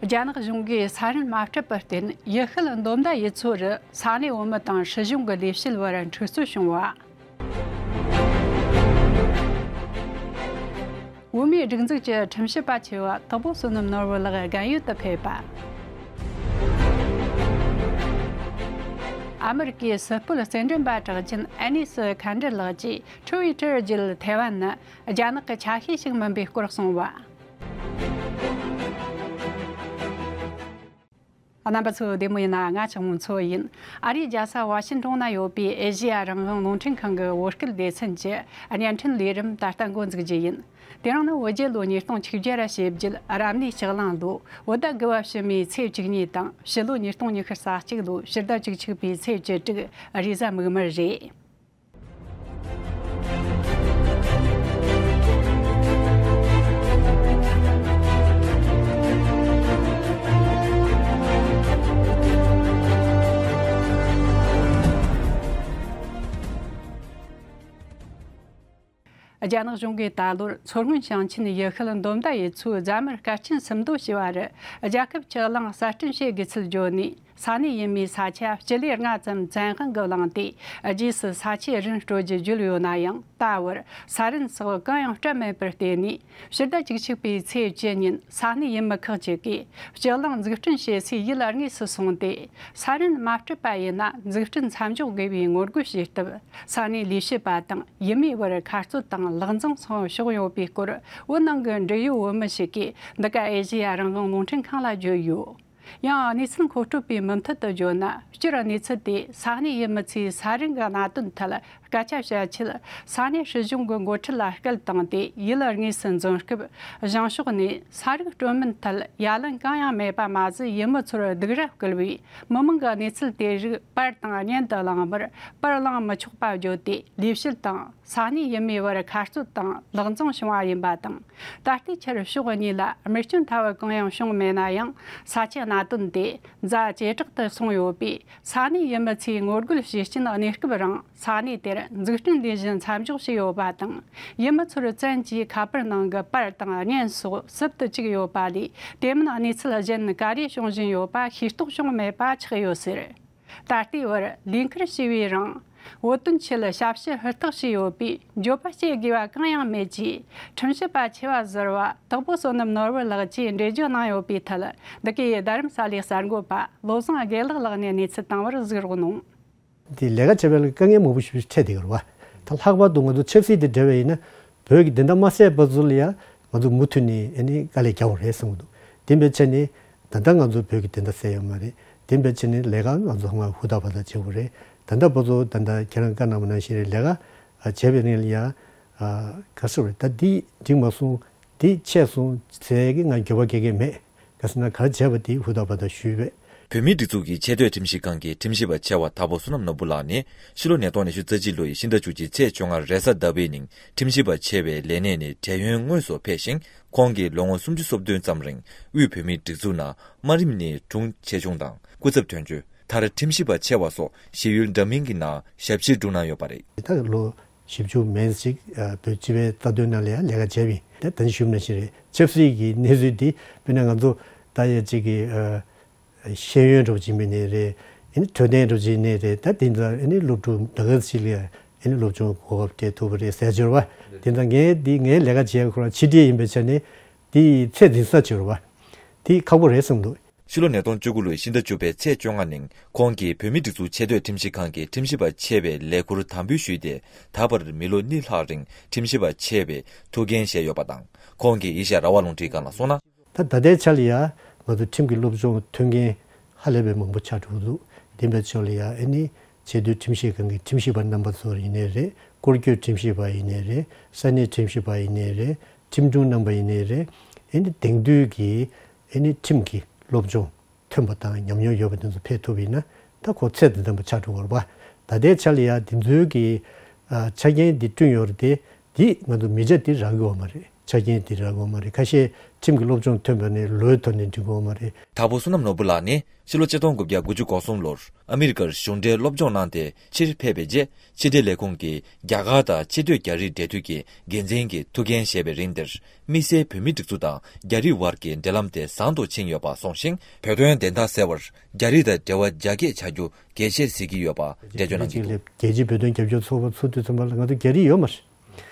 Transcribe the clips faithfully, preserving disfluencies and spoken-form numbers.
རྒྱ་ནག་གཞུང་གིས་ས་རིན་མ་སྤྲད་པར་བརྟེན། ཡུལ་ཤུལ་འདོམ་མདའ་ཡུལ་ཚོ་རུ་ས་གནས་བོད་མི་དང་སྲིད་གཞུང་གི་ལས་བྱེད་བར་འཁྲུག་རྩོད་བྱུང་བ། བོད་མིའི་སྒྲིག་འཛུགས་ཀྱི་ཁྲིམས་ཞིབ་པ་ཆེ་བ་དྭགས་པོ་བསོད་ནམས་ནོར་བུ་ལགས་རྒན་ཡོལ་དུ་ཕེབས་པ། ཨ་མི་རི་ཀའི་སྲིད་དཔོན་རྩེད་འགྲན་པ་གྲགས་ཅན་ཨ་ནིས་ཁ་འདྲི་ལགས་ཀྱིས་ཊུ་ཝི་ཊར་བརྒྱུད་ཐའེ་ཝན་ནི་རྒྱ་ནག་གི་ཆ་ཤས་ཤིག་མིན་པའི་སྐོར་གསུངས་བ། རྣམ་པ་ཚོ་བདེ་མོ་ཡིན་ན། ང་ཆགས་མོ་མཚོ་ཡིན། ཨ་རིའི་རྒྱལ་ས་ཝ་ཤིན་ཏོན་ན་ཡོད་པའི་ཨེ་ཤེ་ཡ་རང་དབང་རླུང་འཕྲིན་ཁང་གི་བོད་སྐད་སྡེ་ཚན་གྱི་བརྙན་འཕྲིན་ལས་རིམ་ད་ལྟ་འགོ་འཛུགས་རྒྱུ་ཡིན། དེ་རིང་ནི་བོད་རྒྱལ་ལོ་ཉིས་སྟོང་ཆིག་བརྒྱ་ར་ཞེ་བརྒྱད། རབ་གནས་ཕྱག་གླང་ལོ། བོད་ཟླ་དགུ་བ་ཕྱི་མའི་ཚེས་བཅུ་གཉིས་དང་། ཕྱི་ལོ་ཉིས་སྟོང་ཉི་ཤུ་རྩ་གཅིག་ལོའི་ཕྱི་ཟླ་བཅུ་གཅིག་པའི་ཚེས་བཅུ་དྲུག་རེས་གཟའ་མིག་དམར་རེད། རྒྱ་ནག་གཞུང་གིས་ད་ལོར་མཚོ་སྔོན་ཞིང་ཆེན་ཡུལ་ཤུལ་འདོམ་མདའ་ཡུལ་ཚོའི་རྫ་དམར་སྐར་ཆེན་སུམ་མདོ་ཞེས་པ་རུ་རྒྱལ་ཁབ་ཀྱི་གླིང་གསར་སྐྲུན་བྱེད་དགོས་ཚུལ་བརྗོད་ནས། ས་གནས་ཡུལ་མིའི་ས་ཆ་སྤྱི་ལེ་ལྔ་ཙམ་བཙན་དབང་གིས་བླངས་ཏེ། རྗེས་སུ་ས་ཆའི་རིན་སྤྲོད་རྒྱུ་བརྗོད་ཡོད་ན་ཡང་། ད་བར་ས་རིན་སོགས་གང་ཡང་སྤྲད་མེད་པར་བརྟེན་ནས། ཕྱི་ཟླ་བཅུ་གཅིག་པའི་ཚེས་བཅུ་ཉིན་ས་གནས་ཡུལ་མི་ཁག་ཅིག་གིས་སྤྱི་གླིང་འཛུགས་སྐྲུན་བྱེད་སའི་ཡུལ་དངོས་སུ་སོང་སྟེ། ས་རིན་མ་སྤྲད་པ་ཡིན་ན་འཛུགས་སྐྲུན་མཚམས་འཇོག་དགོས་པའི་ངོ་རྒོལ་བྱས་སྟབས། ས་གནས་ལས་བྱེད་པ་དང་ཡུལ་མིའི་བར་ཁ་རྩོད་དང་ལག་འཛིང་སོགས་བྱུང་ཡོད་པའི་སྐོར། བོད་ནང་གི་འབྲེལ་ཡོད་བོད་མི་ཞིག་གིས་འདི་ག་ཨེ་ཤེ་ཡ་རང་དབང་རླུང་འཕྲིན་ཁང་ལ་བརྗོད་ཡོད། ཡང་གནས་ཚུལ་མཁོ་སྤྲོད་པས་མུ་མཐུད་དུ་བརྗོད་ན། སྤྱིར་གནས་ཚུལ་དེ་ས་གནས་ཡུལ་མི་ཚོས་ས་རིན་གྱི་གནད་དོན་ཐད་སྐད་ཆ་བཤད་ཆེད། ས་གནས་སྲིད་གཞུང་གི་འགོ་ཁྲིད་ལ་སྐད་བཏང་སྟེ། ཡུལ་དངོས་སུ་འཛོམས་སྐབས། གཞུང་ཕྱོགས་ནས་ས་རིན་སྤྲོད་མིན་ཐད་ཡ་ལན་གང་ཡང་མེད་པ་མ་ཟད། ཡུལ་མི་ཚོར་སྡུག་ར་བསྐུལ་བས། མི་མང་གིས་གནས་ཚུལ་དེ་རིགས་པར་དང་བརྙན་དུ་བླངས་པར། པར་བླངས་མི་ཆོག་པ་བརྗོད་དེ། ལས་བྱེད་དང་ས་གནས་ཡུལ་མིའི་བར་ཁ་རྩོད་དང་ལག་འཛིང་བྱུང་བ་ཡིན་པ་དང་། ད་ལྟའི་ཆར་ཕྱོགས་གཉིས་ལ་རྨས་སྐྱོན་ཐ་བ་གང་ཡང་བྱུང་མེད་ན་ཡང་། ས་ཆའི་གནད་དོན་དེ་ཛ་ཇེ་དྲག་ཏུ་སོང་ཡོད་པས། ས་གནས་ཡུལ་མི་ཚོས་ངོ་རྒོལ་བྱེད་རྐྱེན། གནས་སྐབས་རིང་ས་གནས་དེར་འཛུགས་སྐྲུན་ལས་གཞི་མཚམས་འཇོག་བྱས་ཡོད་པ་དང་། ཡུལ་མི་ཚོར་བཙན་གྱིས་ཁ་པར་ནང་གི་པར་དང་བརྙན་སོགས་སུབ་ཏུ་བཅུག་ཡོད་པ་ལས། དེ་མིན་གནས་ཚུལ་གཞན་ག་རེ་བྱུང་བཞིན་ཡོད་པ་ཤེས་རྟོགས་བྱུང་མེད་པ་ཆགས་ཡོད་ཟེར། ད་ལྟའི་བར་ལས་འཁུར་བྱས་པའི་རིང་། བོད་དོན་ཆེད་ཞབས་ཕྱི་ཧུར་ཐག་བྱས་ཡོད་པས། འགྱོད་པ་སྐྱེ་དགོས་པ་གང་ཡང་མེད་ཅེས། ཁྲིམས་ཞིབ་པ་ཆེ་བ་ཟུར་པ་དྭགས་པོ་བསོད་ནམས་ནོར་བུ་ལགས་ཀྱིས་འགྲེལ་བརྗོད་གནང་ཡོད་པའི་ཐད། འདི་གའི་རྡ་རམ་ས་ལའི་གསར་འགོད་པ་བློ་བཟང་དགེ་ལེགས་ལགས་ནས་གནས་ཚུལ་བཏང་བར་གཟིགས་རོགས་གནང་། དེ་ལས་ཀ་བྱེད་པའི་དཀའ་ངལ་མང་པོ་ཞིག་འཕྲད་བསྡད་ཀྱི་རེད་པ། ད་ལྷག་པར་དུ་ང་ཚོ་ཆབ་སྲིད་དེ་འབྲེལ་བ་ཡིན་ན། བོད་ཀྱི་བདེན་མཐའ་མ་གསལ་བར་ཚུར་ལ་ཡང་ང་ཚོ་མུ་མཐུད་ནས་ཨ་ནི་དཀའ་ལས་རྒྱག་དགོས་རེད་བསམ་གྱི་འདུག་དེ་འབད་བྱས་ནས་ད་ལྟ་ང་ཚོ་བོད་ཀྱི་བདེན་མཐའ་གསལ་ཡོད་མ་རེད། དེ་འབད་བྱས་ནས་ལས་ཀ་ང་ཚོ་ཧ་མ་ཧུར་ཐག་བར་ཐག་བྱེད་དགོས་རེད། ད་ལྟ་བར་དུ་ད་ལྟ་ཁྱེད་རང་བཀའ་གནང་བ་ནང་བཞིན་རེད། ལས་ཀ་བྱས་པའི་རིང་ལ་ཡང་ག་རེ་ཟེར་དགོས་རེད། ད་འདི་འགྲིག་མ་སོང་། འདི་ཆད་སོང་ཟེར་གྱི་ང་འགྱོད་པ་སྐྱེ་གི་མེད། ག་ཟེར་ན་ག་རེ་བྱས་པ་དེ་ཧུར་ཐག་བར་ཐག་ཞུས་པས། བོད་མིའི་སྒྲིག་འཛུགས་ཀྱི་ཆེས་མཐོའི་ཁྲིམས་ཞིབ་ཁང་གི་ཁྲིམས་ཞིབ་པ་ཆེ་བ་དྭགས་པོ་བསོད་ནམས་ནོར་བུ་ལགས་ནི་ཕྱི་ལོ་ཉིས་སྟོང་ཉི་ཤུ་རྩ་གཅིག་ལོ་ཡི་ཕྱི་ཟླ་བཅུ་གཅིག་ཚེས་བཅོ་ལྔ་རེས་གཟའ་ཟླ་བའི་ཉིན་ཁྲིམས་ཞིབ་པ་ཆེ་བའི་ལས་གནས་ནས་བྲན་གཡོལ་དངོས་སུ་ཕེབས་ཤིང་། ཁོང་གིས་ལོ་ངོ་སུམ་ཅུ་སོ་བདུན་ཙམ་རིང་དབུས་བོད་མིའི་སྒྲིག་འཛུགས་ནང་དམའ་རིམ་ནས་དྲུང་ཆེ་ཆུང་དང་སྐུ་ཚབ་དོན་གཅོད། མཐར་ཁྲིམས་ཞིབ་པ་ཆེ་བ་སོགས་ཞི་ཡུལ་འདྲ་མིན་གྱི་ནང་ཞབས་ཕྱི་བསྒྲུབས་གནང་ཡོད་པ་རེད། ད་ལོ་བཞི་བཅུ་མན་ཞིག་བོད་སྤྱི་པའི་རྩ་དོན་ནང་ལ་ཡང་ལས་ཀ་བྱས་པ་ཡིན། ད་ད་ནི་ཞུས་པ་ནང་བཞིན་རེད། ཆབ་སྲིད་ཀྱི་གནས་ཚུལ་འདི་དཔེར་ན་ང་ཚོ་ད་ཡ་གཅིག་གི་ཤེས་ཡོན་འདྲ་པོ་ཅིག་མིན་ནའི་རེད། ཨ་ནི་འཕྲོད་བསྟེན་འདྲ་པོ་ཅིག་ནའི་རེད། ད་དེ་འདྲ་ཨ་ནི་སློབ་ཕྲུག་འདྲ་ག་ཅིག་ལ་ཡ་ཨ་ནི་སློབ་སྦྱོང་གོ་སྐབས་སྤྲད་ཐུབ་པ་རེད་ཟེར་གྱི་ཡོད་རེད་པ། དེ་འདྲ་ངས་འདི་ངའི་ལས་ཀ་བྱེད་ཡ་ཁོ་རང་ཕྱི་འབྲེལ་ཡིན་པའི་ཆ་ནས་འདི་ཚད་འཛིན་ས་བྱེད་རེད་པ། འདི་ཁག་པོ་རེད་བསམ་འདུག་ཕྱི་ལོ་ཉིས་སྟོང་བཅུ་དགུ་ལོའི་ཕྱི་ཟླ་བཅུ་པའི་ཚེས་བཅོ་ལྔ་ཉིན་ཁོང་གིས་བོད་མིའི་སྒྲིག་འཛུགས་ཆེས་མཐོའི་ཁྲིམས་ཞིབ་ཁང་གི་ཁྲིམས་ཞིབ་པ་ཆེ་བའི་ལས་འཁུར་དམ་འབུལ་ཞུས་ཏེ། ད་བར་མི་ལོ་གཉིས་ལྷག་རིང་ཁྲིམས་ཞིབ་པ་ཆེ་བའི་ཐུགས་འགན་བཞེས་ཡོད་པ་དང་། ཁོང་གིས་ཨེ་ཤ་ཡ་རང་དབང་རླུང་འཕྲིན་ཁང་ལ་གསུངས་ན། ད་ད་ལྟའི་ཆ་ལ་ཡ་ང་ཚོ་ཁྲིམས་ཀྱི་སློབ་སྦྱོང་ཐོན་མཁན་ཧ་ལས་པའི་མང་པོ་ཆགས་འགྲོ་གི་འདུག་དེ་འབད་ཆོག་ལ་ཡ་ཨ་ནི་ཆེས་མཐོའི་ཁྲིམས་ཞིབ་ཁང་གི་ཁྲིམས་ཞིབ་པ་རྣམ་པ་ཚོ་ཡིན་ནའི་རེད། སྐོར་སྐྱོད་ཁྲིམས་ཞིབ་པ་ཡིན་ནའི་རེད། ས་གནས་ཁྲིམས་ཞིབ་པ་ཡིན་ནའི་རེད། ཁྲིམས་དྲུང་རྣམ་པ་ཡིན་ནའི་རེད། ཨ་ནི་དེང་དུས་ཀྱི་ཨ་ནི་ཁྲིམས་ཀྱི་སློབ་སྦྱོང་ཐོན་པ་དང་ཉམས་མྱོང་ཡོད་པ་དེ་ཚོ་ཕེབས་ཐུབ་པ་ཡིན་ན་ད་ཁོ་ཚད་དང་ལྡན་པ་ཆགས་འགྲོ་གི་རེད་པ། ད་ལྟའི་ཆ་ལ་ཡ་དེ་ཚོའི་གི་ཨ་ཆ་རྐྱེན་འདི་བསྐྲུན་ཡོད་རེད་དེ། འདི་ང་ཚོ་མི་ཆ་འདི་རག་གི་ཡོད་མ་རེད། ཆ་རྐྱེན་དེ་རག་གི་ཡོད་མ་རེད། ཁ་ཤས་ཁྲིམས་ཀྱི་སློབ་སྦྱོང་ཐོན་པ་ནས་ལོའི་ཐོག་ནས་འགྲིག་གི་ཡོད་མ་རེད། དྭགས་པོ་བསོད་ནམས་ནོར་བུ་ལགས་ནི་ཕྱི་ལོ་ཆིག་སྟོང་དགུ་བརྒྱ་དགུ་བཅུ་གོ་གསུམ་ལོར་ཨ་མི་རི་ཀར་གཞུང་འབྲེལ་སློབ་སྦྱོང་གནང་སྟེ་ཕྱིར་ཕེབས་པའི་རྗེས། ཕྱི་དྲིལ་ལས་ཁུངས་ཀྱིས་རྒྱ་གར་དང་ཕྱི་སྡོད་རྒྱ་རིགས་འབྲེལ་མཐུད་ཀྱི་འགན་འཛིན་གྱི་ཐུགས་འགན་བཞེས་པའི་རིང་འདིར། དམིགས་བསལ་བོད་མིའི་སྒྲིག་འཛུགས་དང་རྒྱ་རིགས་དབར་གྱི་འབྲེལ་ལམ་དེ་བཟང་དུ་ཕྱིན་ཡོད་པ་གསུངས་ཤིང་། བོད་དོན་བདེན་མཐའ་གསལ་བར་རྒྱ་རིགས་དང་འབྲེལ་བ་རྒྱ་སྐྱེད་བྱ་རྒྱུ་གལ་ཆེར་གཟིགས་ཀྱི་ཡོད་པ་འགྲེལ་བརྗོད་གནང་གི་འདུག། རྒྱལ་སྤྱིའི་བོད་དོན་རྒྱབ་སྐྱོར་ཚོགས་པ་ཚུགས་དུས་ཙམ་པ་ལ་ང་ཚོ་རྒྱ་རིགས་ཡོད་མ་རེད།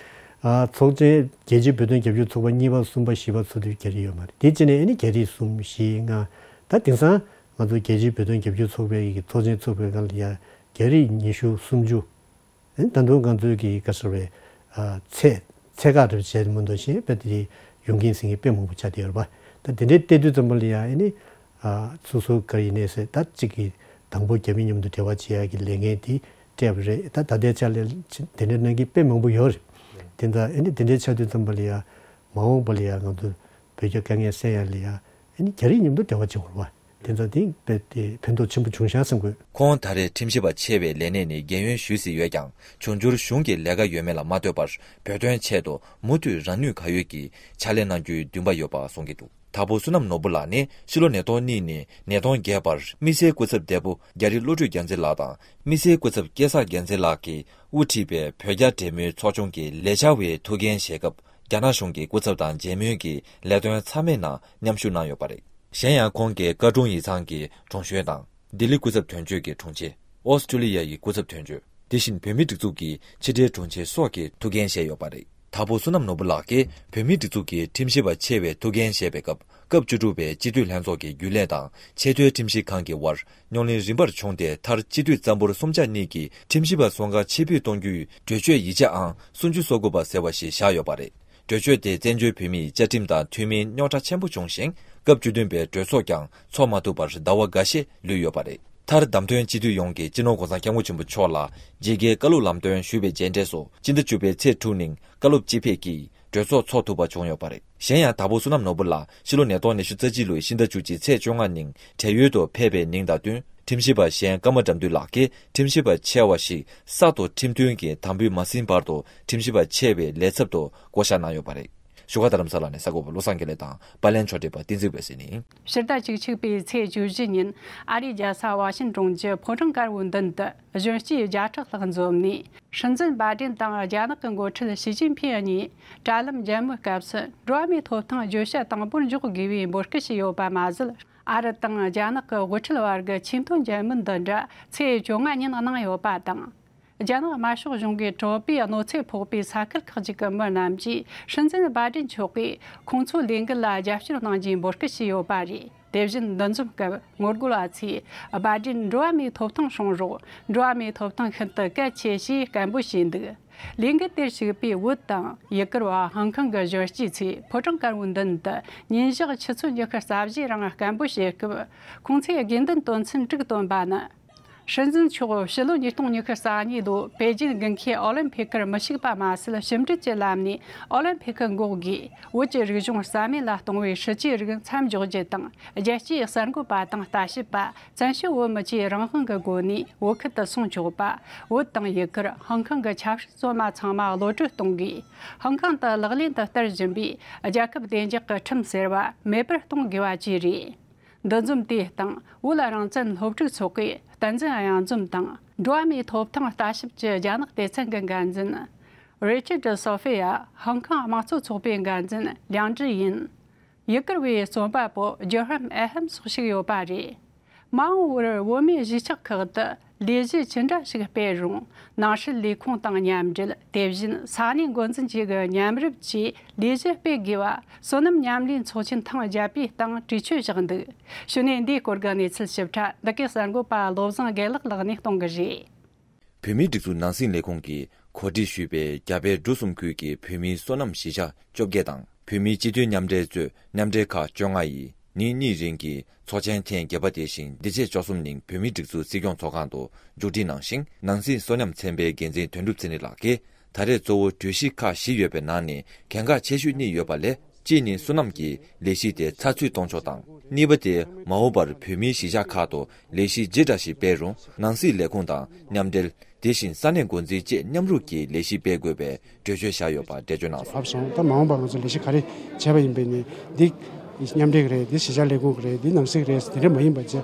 ཨ། ཚོགས་ཆེན། རྒྱལ་སྤྱིའི་བོད་དོན་རྒྱབ་སྐྱོར་ཚོགས་པ་གཉིས་པ་གསུམ་པ་བཞི་པ་ཚུགས་དུས་རྒྱ་རིགས་ཡོད་མ་རེད། དེ་རྗེས་ནས་ཨ་ནི་རྒྱ་རིགས་གསུམ་བཞི་ལྔ། ད་དེང་སང་ང་ཚོ་རྒྱལ་སྤྱིའི་བོད་དོན་རྒྱབ་སྐྱོར་ཚོགས་པའི་གི་ཚོགས་ཆེན་ཚོགས་པའི་སྒང་ལ་ཡ་རྒྱ་རིགས་ཉི་ཤུ་སུམ་ཅུ། ཨ་ནི་ད་དུང་ང་ཚོའི་གི་ག་ཟེར་བའི། ཨ། ཚད་ཚད་བཀག་རེ་བྱས་མ་གཏོགས་གཞན་དཔེ་དེ་ཡོང་གིན་ཟིན་གྱི་དཔེ་མང་པོ་ཆགས་བསྡད་ཡོད་རེད་པ། ད་དེ་འདྲའི་བལྟས་དུས་ཙམ་པ་ལ་ཡ་ཨ་ནི། ཨ། སོ་སོ་ག་ཡིན་ནའི་ཟེར། ད་གཅིག་གིས་དང་པོ་རྒྱ་མི་མཉམ་དུ་འབྲེལ་བ་བྱེད་ཡག་གི་ལས་འགན་དེ་སྤྲད་པ་རེད། ད་ད་ལྟའི་ཆ་ལ་དེ་འདྲའི་གནང་གི་དཔེ་མང་པོ་ཡོད་རེད། དེ་འདྲ་ཨ་ནི་དེ་འདྲའི་ཆགས་དུས་ཙམ་པ་ལ་ཡ་མ་འོངས་པ་ལ་ཡ་ང་ཚོ་བོད་རྒྱ་དཀའ་ངལ་སེལ་ཡག་ལ་ཡ་ཨ་ནི་རྒྱ་རིགས་མཉམ་དུ་འབྲེལ་བ་བྱེད་དགོས་རེད་པ། དེ་འདྲ་དེ་དཔེ་དེ་ཕན་ཐོགས་ཆེན་པོ་བྱུང་ཤག་བསམ་དགོས། ཁོང་ད་རེས་ཁྲིམས་ཞིབ་པ་ཆེ་བའི་ལས་གནས་ནས་རྒན་ཡོལ་ཞུས་ཟིན་ཡོད་ཀྱང་། འབྱུང་འགྱུར་གཞུང་གི་ལས་ཀ་ཡོད་མེད་ལ་མ་ལྟོས་པར་བོད་དོན་ཆེད་དུ་མུ་མཐུད་རང་ནུས་གང་ཡོད་ཀྱིས་ཕྱག་ལས་གནང་རྒྱུའི་འདུན་པ་ཡོད་པ་གསུང་གི་འདུག། དྭགས་པོ་བསོད་ནམས་ནོར་བུ་ལགས་ནི་ཕྱི་ལོ་ཉིས་སྟོང་གཉིས་ནས་ཉིས་སྟོང་བརྒྱད་བར་དམིགས་བསལ་སྐུ་ཚབ་བདེ་པོ་རྒྱ་རི་བློ་གྲོས་རྒྱལ་མཚན་ལགས་དང་། དམིགས་བསལ་སྐུ་ཚབ་སྐལ་བཟང་རྒྱལ་མཚན་ལགས་ཀྱིས་དབུ་ཁྲིད་པའི་བོད་རྒྱ་འབྲེལ་མོལ་ཚོགས་ཆུང་གི་ལས་བྱ་བའི་ཐུགས་འགན་བཞེས་སྐབས། རྒྱ་ནག་གཞུང་གི་སྐུ་ཚབ་དང་མཇལ་མོལ་གྱི་ལས་དོན་ཚང་མའི་ནང་མཉམ་ཞུགས་གནང་ཡོད་པ་རེད། གཞན་ཡང་། ཁོང་གིས་བཀའ་དྲུང་ཡིག་ཚང་གི་དྲུང་གཞོན་དང་། ལྡི་ལི་སྐུ་ཚབ་དོན་གཅོད་ཀྱི་དྲུང་ཆེ། ཨོ་སི་ཀྲི་ལི་ཡ་ཡི་སྐུ་ཚབ་དོན་གཅོད། དེ་བཞིན་བོད་མིའི་སྒྲིག་འཛུགས་ཀྱི་ཕྱི་དྲིལ་དྲུང་ཆེ་སོགས་ཀྱི་ཐུགས་འགན་བཞེས་ཡོད་པ་རེད། དྭགས་པོ་བསོད་ནམས་ནོར་བུ་ལགས་ཀྱིས་བོད་མིའི་སྒྲིག་འཛུགས་ཀྱི་ཁྲིམས་ཞིབ་པ་ཆེ་བའི་ཐུགས་འགན་བཞེས་པའི་སྐབས། སྐབས་བཅུ་དྲུག་པའི་སྤྱི་འཐུས་ལྷན་ཚོགས་ཀྱི་རྒྱུན་ལས་དང་ཆེས་མཐོའི་ཁྲིམས་ཞིབ་ཁང་གི་དབར་རྙོག་གླེང་རིམ་པར་བྱུང་སྟེ། མཐར་སྤྱི་འཐུས་གཙང་པོར་གསུམ་ཆ་གཉིས་ཀྱིས་ཁྲིམས་ཞིབ་པ་སོ་འགའ་ཕྱིར་འབུད་གཏོང་རྒྱུའི་གྲོས་ཆོད་ཡིག་ཆ་ཨང་སུམ་ཅུ་སོ་དགུ་པ་ཟེར་བ་ཞིག་བཞག་ཡོད་པ་རེད། གྲོས་ཆོད་དེ་བཙན་བྱོལ་བོད་མིའི་བཅའ་ཁྲིམས་དང་མཐུན་མིན་རྙོག་དྲ་ཆེན་པོ་བྱུང་ཞིང་། སྐབས་བཅུ་བདུན་པའི་གྲོས་ཚོགས་ཀྱང་འཚོགས་མ་ཐུབ་པར་ཟླ་བ་འགའ་ཤས་ལུས་ཡོད་པ་རེད། མཐར་བདམས་ཐོན་སྤྱི་འཐུས་ཡོངས་ཀྱིས་སྤྱི་ནོར་༸གོང་ས་༸སྐྱབས་མགོན་ཆེན་པོ་མཆོག་ལ་རྗེས་བཀའ་བཀའ་སློབ་ལམ་སྟོན་ཞུས་པའི་མཇལ་འཕྲད་སོགས། སྤྱི་ཟླ་བཅུ་པའི་ཚེས་དྲུག་ཉིན་བཀའ་སློབ་སྤྱི་ཕེབས་ཀྱིས་གྲོས་ཚོགས་འཚོགས་ཐུབ་པ་བྱུང་ཡོད་པ་རེད། གཞན་ཡང་། དྭགས་པོ་བསོད་ནམས་ནོར་བུ་ལགས་ཕྱི་ལོ་ཉིས་སྟོང་ཉི་ཤུ་རྩ་གཅིག་ལོའི་ཕྱི་ཟླ་བཅུ་གཅིག་ཚེས་བཅོ་ལྔ་ཉིན་བགྲེས་ཡོལ་དུ་ཕེབས་པའི་ཉིན་དང་བསྟུན། ཁྲིམས་ཞིབ་པ་གཞན་ཀརྨ་དགྲ་འདུལ་ལགས་ཀྱིས་ཁྲིམས་ཞིབ་པ་ཆེ་བ་ཞིག་གསར་དུ་ཁྲིམས་མཐུན་གྱི་དམ་འབུལ་མ་ཟིན་བར་དུ་ཁྲིམས་ཞིབ་པ་ཆེ་བའི་ལས་ཚབ་ཏུ་བསྐོ་བཞག་གནང་ཡོད་པ་རེད། བཞུགས་སྒར་རྡ་རམ་ས་ལ་ནས་གསར་འགོད་པ་བློ་བཟང་དགེ་ལེགས་དང་། པར་ལེན་ཕྱོགས་སྒྲིག་པ་བསྟན་འཛིན་འོད་ཟེར་ནས། ཕྱི་ཟླ་བཅུ་གཅིག་པའི་ཚེས་བཅུ་བཞི་ཉིན་ཨ་རིའི་རྒྱལ་ས་ཝ་ཤིང་ཏོན་གྱི་ཕོ་བྲང་དཀར་པོའི་མདུན་དུ་གཞོན་སྐྱེས་བརྒྱ་ཕྲག་ལྷག་འཛོམས་ནས། སྲིད་འཛིན་བྷའི་ཏིན་དང་རྒྱ་ནག་གི་འགོ་ཁྲིད་ཞི་ཅིན་ཕིན་གཉིས་དྲ་ལམ་མཇལ་མོལ་སྐབས་སུ། འགྲོ་བ་མིའི་ཐོབ་ཐང་བརྗོད་བྱ་དང་པོར་འཇོག་དགོས་པའི་འབོད་སྐུལ་བྱས་ཡོད་པ་མ་ཟད། ཨ་རི་དང་རྒྱ་ནག་གི་དབུ་ཁྲིད་བར་གྱི་ཆེས་མཐོའི་མཇལ་མོལ་འདི་འདྲ་ཚེས་བཅོ་ལྔ་ཉིན་གནང་ཡོད་པ་དང་། རྒྱ་ནག་དམར་ཤོག་གཞུང་གིས་དྲག་པོའི་གནོད་འཚེ་ཕོག་པའི་ས་ཁུལ་ཁག་ཅིག་གི་མི་རྣམས་ཀྱིས་སྲིད་འཛིན་བྷའི་ཏིན་མཆོག་གིས་ཁོང་ཚོའི་ལས་འགུལ་ལ་རྒྱབ་སྐྱོར་གནང་རྒྱུའི་འབོད་སྐུལ་བྱས་ཡོད་པ་རེད། དེ་བཞིན། འདུ་འཛོམས་སྐབས་ངོ་རྒོལ་བ་ཚོས་བྷའི་ཏིན་འགྲོ་བ་མིའི་ཐོབ་ཐང་སྲུང་རོགས། འགྲོ་བ་མིའི་ཐོབ་ཐང་ཤིན་ཏུ་གལ་ཆེ་ཞེས་སྐད་འབོད་བྱས་འདུག། ལས་འགུལ་དེར་ཞུགས་པའི་བོད་དང་ཡུ་གུར་བ་ཧང་ཀང་གི་གཞོན་སྐྱེས་ཚོས་ཕོ་བྲང་དཀར་པོའི་མདུན་དུ་ཉིན་ཞག་ཆུ་ཚོད་ཉི་ཤུ་རྩ་བཞིའི་རིང་སྐད་འབོད་བྱེད་སྐབས། ཁོང་ཚོས་དགོས་འདུན་དོན་ཚན་དྲུག་བཏོན་པ་ནི། སྲིད་འཛིན་མཆོག་ཕྱི་ལོ་ཉིས་སྟོང་ཉི་ཤུ་རྩ་གཉིས་ལོའི་པེ་ཅིན་དགུན་ཁའི་ཨོ་ལིམ་ཕིག་གིར་མི་ཞུགས་པ་མ་ཟད། ཞིབ་འབྲི་བཅུད་ལམ་ནས་ཨོ་ལིམ་ཕིག་གི་འགོག་སྒོས་བོད་ཀྱི་རིག་གཞུང་རྩ་མེད་ལ་གཏོང་བའི་སྲིད་ཇུས་རིགས་མཚམས་འཇོག་རྒྱུ་དང་། རྒྱལ་སྤྱིའི་གསར་འགོད་པ་དང་ལྟ་ཞིབ་པ། བཙན་བྱོལ་བོད་མི་བཅས་རང་དབང་གི་སྒོ་ནས་བོད་ཁུལ་དུ་སོང་ཆོག་པ། བོད་དང་ཡུ་གུར། ཧང་ཀང་གི་ཆབ་སྲིད་བཙོན་པ་ཚང་མ་གློད་གྲོལ་གཏོང་དགོས། ཧང་ཀང་དུ་ལག་ལེན་དུ་བསྟར་བཞིན་པའི་རྒྱལ་ཁབ་བདེ་འཇགས་ཀྱི་ཁྲིམས་ཟེར་བ་མེད་པར་གཏོང་དགོས་པ་བཅས་རེད། འདུ་འཛོམས་དེའི་སྟེང་བོད་རང་བཙན་སློབ་ཕྲུག་ཚོགས་པའི་བསྟན་འཛིན་གཡང་འཛོམས་དང་། འགྲོ་བ་མིའི་ཐོབ་ཐང་ལྟ་ཞིབ་ཀྱི་རྒྱ་ནག་སྡེ་ཚན་གྱི་འགན་འཛིན་རི་ཆར་ཌི་སོ་ཧྥི་ཡ། ཧང་ཀང་དམངས་གཙོ་ཚོགས་པའི་འགན་འཛིན་ལིའང་ཀྲི་ཡིན། ཡུ་གུར་བའི་རྩོམ་པ་པོ་ཇོ་ཧྲམ་ཨེ་ཧམ་སོགས་ཞིག་ཡོད་པ་རེད། མ་འོངས་པར་བོད་མིའི་གཞིས་ཆགས་ཁག་ཏུ་ལས་གཞི་ཇི་འདྲ་ཞིག་སྤེལ་རུང་། ནང་སྲིད་ལས་ཁུངས་དང་མཉམ་འབྲེལ། དེ་བཞིན་ས་གནས་འགོ་འཛིན་བཅས་ཀྱི་མཉམ་རུབ་ཀྱིས་ལས་གཞི་སྤེལ་དགོས་པ། བསོད་ནམས་མཉམ་ལས་ཚོགས་ཆེན་ཐེངས་བརྒྱད་པའི་སྟེང་གྲོས་ཆོད་བཞག་འདུག། གཞུག་ནས་འདིའི་སྐོར་གྱི་གནས་ཚུལ་ཞིབ་ཕྲ་འདི་གའི་གསར་འགོད་པ་བློ་བཟང་དགེ་ལེགས་ལགས་ནས་གཏོང་གི་རེད། བོད་མིའི་སྒྲིག་འཛུགས་ནང་སྲིད་ལས་ཁུངས་ཀྱིས་གོ་སྒྲིག་ཞུས་པའི་རྒྱ་བལ་འབྲུག་གསུམ་ཁུལ་གྱི་བོད་མིའི་སོ་ནམ་གཞིས་ཆགས་བཅོ་བརྒྱད་དང་། བོད་མིའི་སྤྱི་མཐུན་མཉམ་འབྲེལ་གཙོས་མཉམ་འབྲེལ་ཁག་བཅོ་ལྔ་ཡིས་ཉིན་གཉིས་རིང་གི་ཚོགས་ཆེན་ཐེངས་བརྒྱད་པ་དེ་བཞིན་འདི་ཕྱི་ཚེས་བཅུ་གསུམ་ཉིན་བོད་མིའི་སྒྲིག་འཛུགས་སྲིད་སྐྱོང་ཚོགས་ཁང་དུ་མཇུག་སྒྲིལ་གནང་ཞིང་། ནང་སྲིད་སོ་ནམ་ཚན་པའི་འགན་འཛིན་དོན་གྲུབ་ཚེ་རིང་ལགས་ཀྱིས། ད་རེས་གཙོ་བོ་གྲོས་གཞི་ཁག་བཞི་ཡོད་པའི་ནང་ནས་གལ་འགངས་ཆེ་ཤོས་གཉིས་ཡོད་པ་ལས། གཅིག་ནི་སོ་ནམ་གྱི་ལས་གཞི་དེ་ཚགས་ཚུད་གཏོང་ཕྱོགས་དང་། གཉིས་པ་དེ་མ་འོངས་པར་བོད་མིའི་གཞིས་ཆགས་ཁག་ཏུ་ལས་གཞི་ཇི་འདྲ་ཞིག་སྤེལ་རུང་། ནང་སྲིད་ལས་ཁུངས་དང་མཉམ་འབྲེལ། དེ་བཞིན་ས་གནས་འགོ་འཛིན་བཅས་མཉམ་རུབ་ཀྱིས་ལས་གཞི་སྤེལ་དགོས་པའི་གྲོས་ཆོད་བཞག་ཡོད་པ་འགྲེལ་བརྗོད་གནང་སོང་། བབས་སོང་། ད་མ་འོངས་པར་ང་ཚོ་ལས་གཞི་ག་རེ་བྱས་པ་ཡིན་པའི་ནི་འདི་མཉམ་འབྲེལ་རེད། འདི་གཞིས་ཆགས་ལས་ཁུངས་རེད། འདི་ནང་སྲིད་རེད། དེ་འདྲ་མ་ཡིན་པ་བྱས།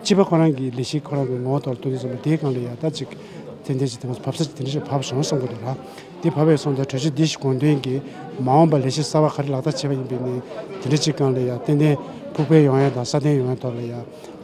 སྤྱི་པ་ཁོ་རང་གི་ལས་གཞི་ཁོ་རང་གི་ངོ་བོ་ཐོག་ལ་གཏོང་དུས་ཙམ་པ་དེའི་སྒང་ལ་ཡ་ད་ཅིག་ཏན་ཏན་ཅིག་དེ་ང་ཚོ་བབས་ས་ཅིག་དེ་འདྲ་ཞིག་བབས་སོང་བསམ་གྱི་འདུག་ལ། དེ་བབས་པའི་སོང་ཙང་གྲོས་ཆོད་འདི་ཞིག་དགོངས་དོན་གྱིས་མ་འོངས་པར་ལས་གཞི་གསར་པ་ག་རེ་ལག་བསྟར་བྱས་པ་ཡིན་པའི་ནི་དེ་འདྲ་ཅིག་སྒང་ལ་ཡ་ཏན་ཏན་ཕུགས་འཕེར་ཡོང་ཡ་དང་སྲ་བརྟན་ཡོང་ཡ་ཐོག་ལ་ཡ་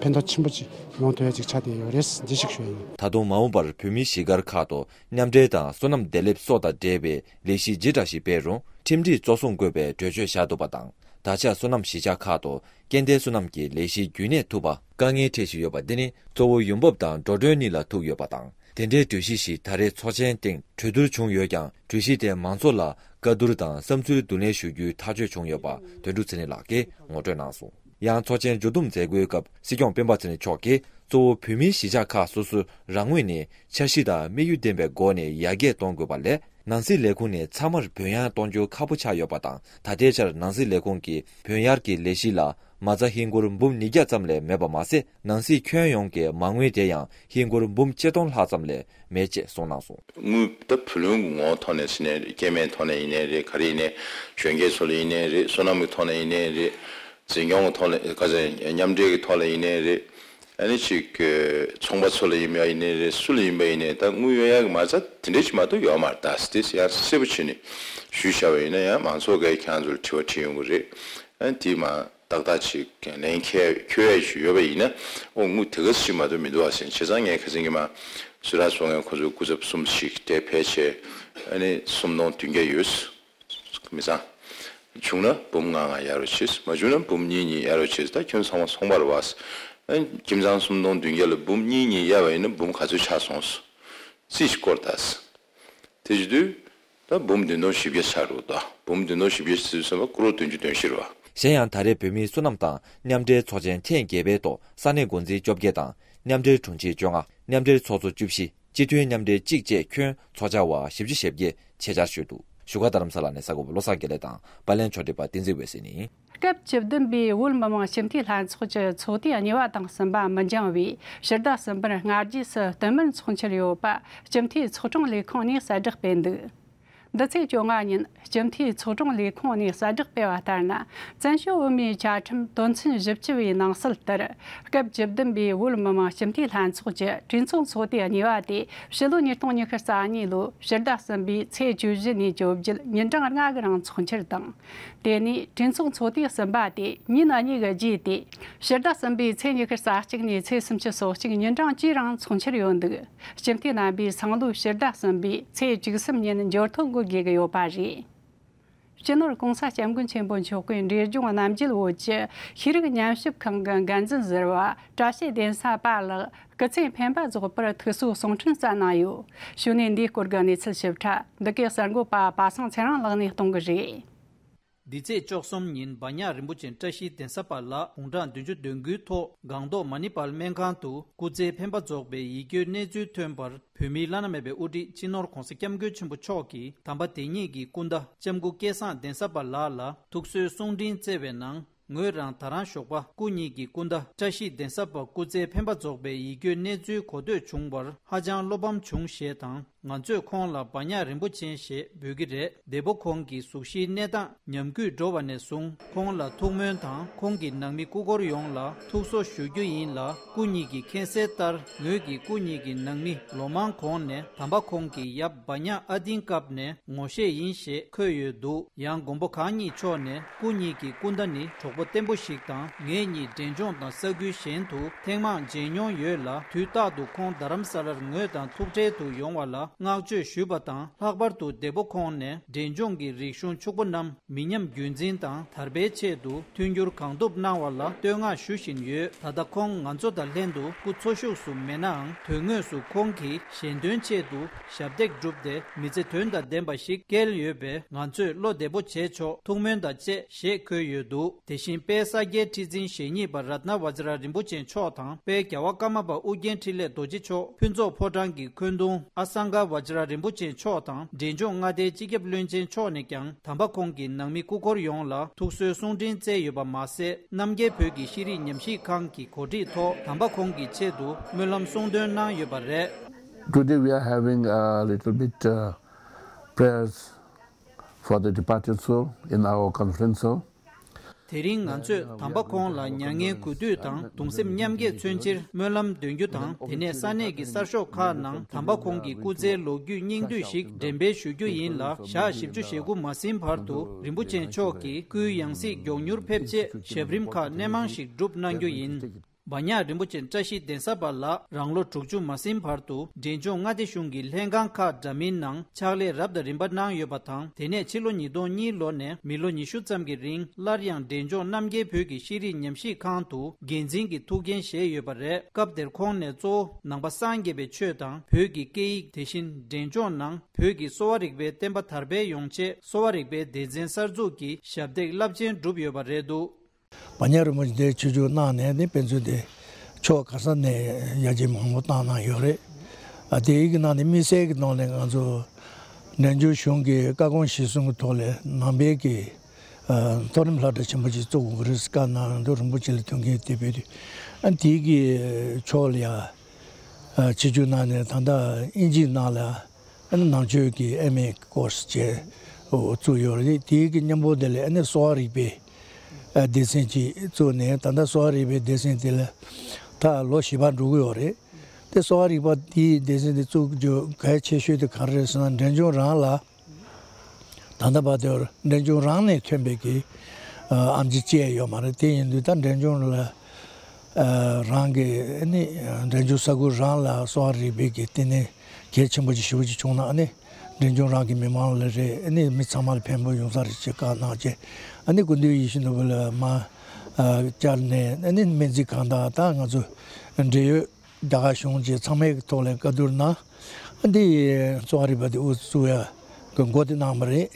ཕན་ཐོགས་ཆེན་པོ་ཅིག་ཡོང་ཐུབ་ཡ་ཅིག་ཆགས་བསྡད་ཡོད་རེད། འདི་ཞིག་ཞུ་ཡ་ཡིན། ད་དུང་མ་འོངས་པར་བོད་མིའི་གཞིས་སྒར་ཁག་ཏུ་མཉམ་འབྲེལ་དང་སོ་ནམ་བདེ་ལེགས་སོགས་དང་འབྲེལ་བའི་ལས་གཞི་ཇི་འདྲ་ཞིག་སྤེལ་རུང་ཁྲིམས་སྒྲིག་གཙོ་བཟུང་དགོས་པའི་གྲོས་ཆོད་བཞག་འདུག་པ་དང་། ད་ཆ་སོ་ནམ་གཞིས་ཆགས་ཁག་ཏུ་སྐྱེ་ལྡན་སོ་ནམ་གྱི་ལས་གཞི་རྒྱུན་གནས་ཐུབ་པར་དཀའ་ངལ་འཕྲད་བཞིན་ཡོད་པ་འདི་ནི་གཙོ་བོ་ཡོང་འབབ་དང་འགྲོ་གྲོན་གཉིས་ལ་ཐུག་ཡོད་པ་དང་། དེ་འབྲེལ་གྲོས་གཞི་ཞིག་ད་རེས་ཚོགས་ཆེན་སྟེང་གྲོས་བསྡུར་བྱུང་ཡོད་ཀྱང་། གྲོས་གཞི་དེ་མང་ཚོགས་ལ་བཀའ་བསྡུར་དང་བསམ་ཚུལ་བསྡུ་ལེན་ཞུ་རྒྱུའི་ཐག་གཅོད་བྱུང་ཡོད་པ་དོན་གྲུབ་ཚེ་རིང་ལགས་ཀྱིས་ངོ་སྤྲོད་གནང་སོང་། ཡང་ཚོགས་ཆེན་མཇུག་བསྡོམས་མཛད་སྒོའི་སྐབས་སྲིད་སྐྱོང་སྤེན་པ་ཚེ་རིང་མཆོག་གིས་གཙོ་བོ་བོད་མིའི་གཞིས་ཆགས་ཁག་སོ་སོའི་རང་ངོས་ནས་འཆར་གཞི་དང་དམིགས་ཡུལ་ལྡན་པའི་སྒོ་ནས་ཡར་རྒྱས་གཏོང་དགོས་པ་ལས། ནང་སྲིད་ལས་ཁུངས་ནས་ཚང་མར་བུན་གཡར་གཏོང་རྒྱུ་ཁག་པོ་ཆགས་ཡོད་པ་དང་། ད་ལྟའི་ཆར་ནང་སྲིད་ལས་ཁུངས་ཀྱིས་བུན་གཡར་གྱི་ལས་གཞི་ལ་མ་རྩ་ཧིན་སྒོར་འབུམ་ཉིས་བརྒྱ་ཙམ་ལས་མེད་པ་མ་ཟད། ནང་སྲིད་ཁྱོན་ཡོངས་ཀྱི་མ་དངུལ་དེ་ཡང་ཧིན་སྒོར་འབུམ་ཆིག་སྟོང་ལྷག་ཙམ་ལས་མེད་ཅེས་གསུངས་གནང་སོང་། དངུལ་ད་བུ་ལོན་གྱི་ངོ་བོ་ཐོག་ནས་ཟེར་ནའི་རེད། སྐྱེ་དམན་ཐོག་ནས་ཡིན་ནའི་རེད། ག་རེ་ཡིན་ནའི་གཞོན་སྐྱེས་ཚོ་ལ་ཡིན་ནའི་རེད། སོ་ནམ་གྱི་ཐོག་ནས་ཡིན་ནའི་རེད། འཛིན་སྐྱོང་གི་ཐོག་ནས་ག་ཚོད་མཉམ་འབྲེལ་གྱི་ཐོག་ལ་ཡིན་ནའི་རེད། ཨ་ནི་ཅིག་ཚོང་པ་ཚོ་ལ་ཡིན་པ་ཡིན་ནའི་རེད། སུ་ལ་ཡིན་པ་ཡིན་ནའི་ད་དངུལ་གཡར་ཡག་གི་མ་རྩ་དེ་འདྲ་ཅིག་མ་གཏོགས་ཡོད་མ་རེད། ད་དེ་ཡང་གསལ་པོ་བྱས་ནས་ཞུས་བཞག་པ་ཡིན་ན་ཡང་མང་ཚོགས་ཀྱིས་ཁྱེད་རང་ཚོ་ལ་དྲི་བ་དྲིས་ཡོང་གི་རེད། ཨ་ནི་དེ་མ་ཏག་ཏག་ཅིག་ལན་འཁྱེར་འཁྱོལ་ཡ་ཞིག་ཡོད་པ་ཡིན་ན། ཨོ་དངུལ་དེ་ག་ཙམ་ཞིག་མ་གཏོགས་མི་འདུག་ཨ་ཟེར། བྱས་ཙང་ངས་ཁ་སང་གི་མ་སུ་ར་ཚོ་ངས་ཁོ་ཚོའི་སྐུ་ཚབ་གསུམ་ཞིག་དེ་ཕེབས་བྱས། ཨ་ནི་སུམ་སྟོང་བདུན་བརྒྱ་ཡོད། མི་ཚང་། བྱུང་ན་འབུམ་ལྔ་ལྔ་གཡར་རོགས་བྱེད། མ་བྱུང་ན་འབུམ་གཉིས་གཉིས་གཡར་རོགས་བྱེད། ད་ཁྱོད་ཚང་མ་ཚོང་པ་རེད་བ། ཨ་ནི་ཁྱིམ་ཚང་སུམ་སྟོང་བདུན་བརྒྱ་ལ་འབུམ་གཉིས་གཉིས་གཡར་བ་ཡིན་ན་འབུམ་ག་ཚོད་ཆགས་སོང་། རྩིས་ཤིག་སྐོར་ད། དེ་བྱེད་དུས། ད་འབུམ་བདུན་སྟོང་བཞི་བརྒྱ་ཆགས་འགྲོ། ད་འབུམ་བདུན་སྟོང་བཞི་བརྒྱ་ཟེར་ཙམ་པ་ཀོ་རོར་བདུན་ཅུ་དོན་བཞི་རེད་བ། གཞན་ཡང་ད་རེས་བོད་མིའི་སོ་ནམ་དང་མཉམ་འབྲེལ་ཚོགས་ཆེན་ཐེངས་བརྒྱད་པའི་ཐོག་ས་གནས་འགོ་འཛིན་བཅོ་བརྒྱད་དང་མཉམ་འབྲེལ་དྲུང་ཆེ་བཅོ་ལྔ། མཉམ་འབྲེལ་ཚོགས་གཙོ་བཅུ་བཞི། སྤྱི་འཐུས་མཉམ་འབྲེལ་གཅིག་བཅས་ཁྱོན་ཚོགས་བཅར་བ་བཞི་བཅུ་ཞེ་བརྒྱད་ཆེད་བཅར་ཞུས་འདུག་བཞུགས་སྒར་རྡ་རམ་ས་ལ་ནས་གསར་འགོད་པ་བློ་བཟང་དགེ་ལེགས་དང་པར་ལེན་ཕྱོགས་སྒྲིག་པ་བསྟན་འཛིན་འོད་ཟེར་ནས། སྐབས་བཅུ་བདུན་པའི་བོད་མི་མང་སྤྱི་འཐུས་ལྷན་ཚོགས་ཀྱི་ཚོགས་དུས་གཉིས་པ་དང་གསུམ་པ་མི་འགྱངས་པའི་ཕྱི་ཟླ་གསུམ་པར་སྔ་རྗེས་སུ་བསྟུད་མར་འཚོགས་འཆར་ཡོད་པ་སྤྱི་འཐུས་ཚོགས་དྲུང་ལས་ཁུངས་ནས་གསལ་བསྒྲགས་སྤེལ་འདུག་འདི་ཚེས་བཅོ་ལྔ་ཉིན་སྤྱི་འཐུས་ཚོགས་དྲུང་ལས་ཁུངས་ནས་གསལ་བསྒྲགས་སྤེལ་བ་ལྟར་ན། བཙན་བྱོལ་བོད་མིའི་བཅའ་ཁྲིམས་དོན་ཚན་བཞི་བཅུ་པའི་ནང་གསལ་ལྟར། སྐབས་བཅུ་བདུན་པའི་བོད་མི་མང་སྤྱི་འཐུས་ལྷན་ཚོགས་ཀྱི་གྲོས་ཚོགས་ཚོགས་དུས་གཉིས་པ་དེ་ཕྱི་ལོ་ཉིས་སྟོང་ཉི་ཤུ་རྩ་གཉིས་ལོའི་ཕྱི་ཟླ་གསུམ་པའི་ཚེས་བཅུ་བཞི་ནས་བཅོ་བརྒྱད་ཉིན་གྲངས་ལྔ་གི་རིང་འཚོགས་འཆར་དང་། དེ་ནས་གྲོས་ཚོགས་ཚོགས་དུས་གསུམ་པ་དེ་ཉིན་གཉིས་ཀྱི་རྗེས་ཏེ། ཕྱི་ཟླ་གསུམ་པའི་ཚེས་ཉི་ཤུ་རྩ་གཅིག་ནས་ཚེས་སུམ་ཅུ་སོ་གཅིག་ཉིན་གྲངས་བཅུའི་རིང་འཚོགས་འཆར་ཡོད་འདུག་སྤྱི་འཐུས་རྣམ་པས་སང་ལོའི་ཕྱི་ཟླ་གསུམ་པའི་ཚེས་བཅུ་གསུམ་ཉིན་འབྱོར་ཐོ་འགོད་དགོས་ཀྱི་ཡོད་པ་རེད། སྤྱི་ནོར་༸གོང་ས་༸སྐྱབས་མགོན་ཆེན་པོ་མཆོག་གིས་འབྲས་ལྗོངས་རྣམ་རྒྱལ་བོད་ཀྱི་ཤེས་རིག་ཉམས་ཞིབ་ཁང་གི་འགན་འཛིན་ཟུར་པ་བཀྲ་ཤིས་གདན་ས་པ་ལགས་སྐུ་ཚེ་འཕེན་པ་རྫོགས་པར་ཐུགས་གསོའི་གསུང་འཕྲིན་བསྩལ་གནང་ཡོད། ཞུ་ནས་འདིའི་སྐོར་གྱི་གནས་ཚུལ་ཞིབ་ཕྲ་འདི་གའི་གསར་འགོད་པ་པ་སངས་ཚེ་རིང་ལགས་ནས་གཏོང་གི་རེད། འདི་ཚེས་བཅུ་གསུམ་ཉིན་འབའ་ཉག་རིན་པོ་ཆེ་བཀྲ་ཤིས་གདན་ས་པ་ལགས་དགུང་གྲངས་བདུན་ཅུ་དོན་དགུའི་ཐོག་སྒང་ཏོག་མ་ནི་པཱལ་སྨན་ཁང་དུ་སྐུ་ཚེ་འཕེན་པ་རྫོགས་པའི་ཡིད་སྐྱོའི་གནས་ཚུལ་ཐོན་པར། བོད་མིའི་བླ་ན་མེད་པའི་དབུ་ཁྲིད་སྤྱི་ནོར་༸གོང་ས་༸སྐྱབས་མགོན་ཆེན་པོ་མཆོག་གིས་དམ་པ་དེ་ཉིད་ཀྱི་སྐུ་ཟླ་ལྕམ་སྐུ་སྐལ་བཟང་གདན་ས་པ་ལགས་ལ་ཐུགས་གསོའི་གསུང་འཕྲིན་བསྩལ་བའི་ནང་། ངོས་རང་ད་རང་ཞོགས་པ་སྐུ་ཉིད་ཀྱི་སྐུ་ཟླ་བཀྲ་ཤིས་གདན་ས་པ་སྐུ་ཚེ་འཕེན་པ་རྫོགས་པའི་ཡིད་སྐྱོའི་གནས་ཚུལ་གོ་ཐོས་བྱུང་བར་ཧ་ཅང་བློ་ཕམ་བྱུང་ཞེས་དང་། ང་ཚོས་ཁོང་ལ་འབའ་ཉག་རིན་པོ་ཆེ་ཞེས་འབོད་ཀྱི་རེད། འདས་པོ་ཁོང་གི་གཟུགས་གཞིའི་གནས་སྟངས་ཉམས་རྒུད་འགྲོ་བ་ནས་བཟུང་ཁོང་ལ་ཐུགས་སྨོན་དང་ཁོང་གི་ནང་མི་སྐུ་འཁོར་ཡོངས་ལ་ཐུགས་གསོ་ཞུ་རྒྱུ་ཡིན་ལ། སྐུ་ཉིད་ཀྱི་མཁྱེན་གསལ་ལྟར་ངོས་ཀྱིས་སྐུ་ཉིད་ཀྱི་ནང་མི་ལོ་མང་གོང་ནས་དམ་པ་ཁོང་གི་ཡབ་འབའ་ཉག་ཨ་ཏིང་སྐབས་ནས་ངོ་ཤེས་ཡིན་ཞེས་འཁོད་ཡོད་འདུག་ཡང་མགོན་པོ་གང་ཉིད་མཆོག་ནས་སྐུ་ཉིད་ཀྱི་སྐུ་ཟླ་ནི་གྲོགས་པོ་བརྟན་པོ་ཞིག་དང་། ངེད་གཉིས་འབྲས་ལྗོངས་དང་ས་ཁུལ་གཞན་དུ་ཐེངས་མང་མཇལ་མྱོང་ཡོད་ལ། དུས་རྟག་ཏུ་ཁོང་རྡ་རམ་ས་ལར་ངོས་དང་ཐུག་འཕྲད་དུ་ཡོང་བ་ལ་བསྔགས་བརྗོད་ཞུས་པ་དང་། ལྷག་པར་དུ་འདས་པོ་ཁོང་ནས་འབྲས་ལྗོངས་ཀྱི་རིག་གཞུང་ཕྱུག་པོ་རྣམས་མི་ཉམས་རྒྱུན་འཛིན་དང་དར་སྤེལ་ཆེད་དུ་མཐུན་འགྱུར་གང་ཐུབ་གནང་བ་ལ་བསྟོད་བསྔགས་ཞུ་བཞིན་ཡོད། ད་ལྟ་ཁོང་ང་ཚོ་དང་ལྷན་དུ་སྐུ་འཚོ་བཞུགས་སུ་མེད་ནའང་། དོན་དངོས་སུ་ཁོང་གིས་གཞན་དོན་ཆེད་དུ་ཞབས་འདེགས་བསྒྲུབས་ཏེ་མི་ཚེ་དོན་དང་ལྡན་པ་ཞིག་བསྐྱལ་ཡོད་པས། ང་ཚོས་བློ་བདེ་པོ་བྱས་ཆོག་ཐུགས་སྨོན་དང་བཅས་ཞེས་འཁོད་ཡོད་འདུག་དེ་བཞིན་དཔལ་ས་སྐྱའི་ཁྲི་འཛིན་ཞེ་གཉིས་པ་རཏྣ་བཛྲ་རིན་པོ་ཆེ་མཆོག་དང་། དཔལ་རྒྱལ་བ་ཀརྨ་པ་ཨོ་རྒྱན་འཕྲིན་ལས་རྡོ་རྗེ་མཆོག་ཕུན་ཚོགས་ཕོ་བྲང་གི་འཁོན་གདུང་ཨ་སངྒ་བཛྲ་རིན་པོ་ཆེ་མཆོག་དང་། འབྲས་ལྗོངས་མངའ་སྡེའི་སྤྱི་ཁྱབ་བློན་ཆེན་མཆོག་ནས་ཀྱང་། དམ་པ་ཁོང་གི་ནང་མི་སྐུ་འཁོར་ཡོངས་ལ་ཐུགས་གསོའི་གསུང་འཕྲིན་བསྩལ་ཡོད་པ་མ་ཟད། རྣམ་རྒྱལ་བོད་ཀྱི་ཤེས་རིག་ཉམས་ཞིབ་ཁང་གི་གོ་སྒྲིག་ཐོག་དམ་པ་ཁོང་གི་ཆེད་དུ་སྨོན་ལམ་གསུང་འདོན་གནང་ཡོད་པ་རེད། Today we are having a little bit uh, prayers for the departed soul in our conference hall. དེ་རིང་ང་ཚོས་དམ་པ་ཁོང་ལ་མྱ་ངན་གུས་འདུད་དང་གདུང་སེམས་མཉམ་སྐྱེད་མཚོན་ཕྱིར་སྨོན་ལམ་འདོན་རྒྱུ་དང་། དེ་ནས་ས་གནས་ཀྱི་གསར་ཤོག་ཁག་ནང་དམ་པ་ཁོང་གི་སྐུ་ཚེའི་ལོ་རྒྱུས་སྙིང་བསྡུས་ཤིག་འགྲེམས་སྤེལ་ཞུ་རྒྱུ་ཡིན་ལ། ཞག་བཞི་བཅུ་ཞེ་དགུ་མ་ཟིན་བར་དུ་རིན་པོ་ཆེ་མཆོག་གི་སྐུའི་ཡང་སྲིད་མགྱོགས་མྱུར་ཕེབས་ཆེད་ཞབས་རིམ་ཁག་སྣེ་མང་ཞིག་སྒྲུབ་གནང་རྒྱུ་ཡིན། བ་ཉག་རིན་པོ་ཆེ་བཀྲ་ཤིས་གདན་ས་པ་ལགས་རང་ལོ་དྲུག་ཅུ་མ་ཟིན་བར་དུ་འབྲས་ལྗོངས་མངའ་སྡེ་གཞུང་གི་ལྷན་ཁང་ཁག་འདྲ་མིན་ནང་ཕྱག་ལས་རབ་དང་རིམ་པ་གནང་ཡོད་པ་དང་། དེ་ནས་ཕྱི་ལོ་ཉིས་སྟོང་གཉིས་ལོ་ནས་མི་ལོ་ཉི་ཤུ་ཙམ་གྱི་རིང་སླར་ཡང་འབྲས་ལྗོངས་རྣམ་རྒྱལ་བོད་ཀྱི་ཤེས་རིག་ཉམས་ཞིབ་ཁང་དུ་འགན་འཛིན་གྱི་ཐུགས་འགན་བཞེས་ཡོད་པ་རེད། སྐབས་དེར་ཁོང་ནས་གཙོ་བོ་ནང་པ་སངས་རྒྱས་པའི་ཆོས་དང་བོད་ཀྱི་སྐད་ཡིག། དེ་བཞིན་འབྲས་ལྗོངས་ནང་བོད་ཀྱི་གསོ་བ་རིག་པའི་བསྟན་པ་དར་སྤེལ་ཡོང་ཆེད་གསོ་བ་རིག་པའི་སྡེ་ཚན་གསར་འཛུགས་ཀྱི་ཞབས་འདེགས་རླབས་ཆེན་བསྒྲུབས་ཡོད་པ་རེད་འདུག། བ་ཉག་རིན་པོ་ཆེ་དེ་ཆིབས་བསྒྱུར་གནང་ནས་ནི་དཔེ་མཛོད་དེ་ཕྱོགས་ག་ས་ནས་ཡར་རྒྱས་མང་པོ་བཏང་གནང་ཡོད་རེད། ཨ་དེའི་གི་ནང་ནས་དམིགས་བསལ་གྱི་ནང་ནས་ང་ཚོ་འབྲས་ལྗོངས་གཞུང་གི་བཀའ་དགོངས་གཞིར་བཟུང་གི་ཐོག་ལ་ནང་པའི་གི་ཨ་མཐོ་རིམ་སློབ་གྲྭ་ཆེན་པོ་ཅིག་བཙུགས་དགོས་ཀྱི་རེད་བཀའ་གནང་འདུག། རིན་པོ་ཆེ་ལ་ཐུགས་འགན་དེ་ཕུལ་དུས། ཨ་དེའི་གི་ཕྱོགས་ལ་ཡ་ཨ་ཆིབས་བསྒྱུར་གནང་ནས་ད་ལྟ་དབྱིན་ཇིའི་ནང་ལ། ནང་ཆོས་ཀྱི་ཨེམ་ཨེ་ཀོར་སི་བྱས་བཙུགས་ཡོད་རེད། དེའི་གི་མཉམ་པོ་དེ་ལ་ཨ་ནི་གསོ་བ་རིག་པའི་སྡེ་ཚན་ཅིག་བཙུགས་ནས་ད་ལྟ་གསོ་བ་རིག་པའི་སྡེ་ཚན་དེ་ལ་ད་ལོ་བཞི་པ་འགྲོ་གི་ཡོད་རེད། དེ་གསོ་བ་རིག་པ་དེའི་སྡེ་ཚན་དེ་བཙུགས་རྒྱུ་གལ་ཆེ་ཤོས་དེ་ག་རེ་རེད་ཟེར་ན། འབྲས་ལྗོངས་རང་ལ་ད་ལྟ་བར་དུ་འབྲས་ལྗོངས་རང་ནས་ཐོན་པའི་གི་ཨམ་ཆི་བཅས་ཡོད་མ་རེད། དེ་ཡིན་དུས་ད་འབྲས་ལྗོངས་ལ་རང་གི་ཨ་ནི་འབྲས་ལྗོངས་ས་ཁུལ་རང་ལ་གསོ་བ་རིག་པའི་གི་ལྟེ་གནས་གལ་ཆེན་པོ་ཅིག་ཞེ་པོ་ཅིག་བྱུང་ན། ཨ་ནི་འབྲས་ལྗོངས་རང་གི་མི་མང་ལ་རེད། ཨ་ནི་མི་ཚང་མ་ལ་ཕན་པོ་ཡོང་ས་རེད་ཅེས་བཀའ་གནང་བྱས། ཨ་ནི་སྐུ་མདུན་ཡིད་བཞིན་ནོར་བུ་ལ་མར་བཅར་ནས། ཨ་ནི་སྨན་རྩིས་ཁང་དང་ད་ང་ཚོ་འབྲེལ་ཡོད་རྒྱ་གར་གཞུང་བཅས་ཚང་མའི་ཐོག་ལ་བཀའ་བསྡུར་གནང་། ཨ་འདི་གསོ་བ་རིག་པ་དེ་དབུ་བཙུགས་ཡ་གི་འགོ་དེ་གནང་བ་རེད།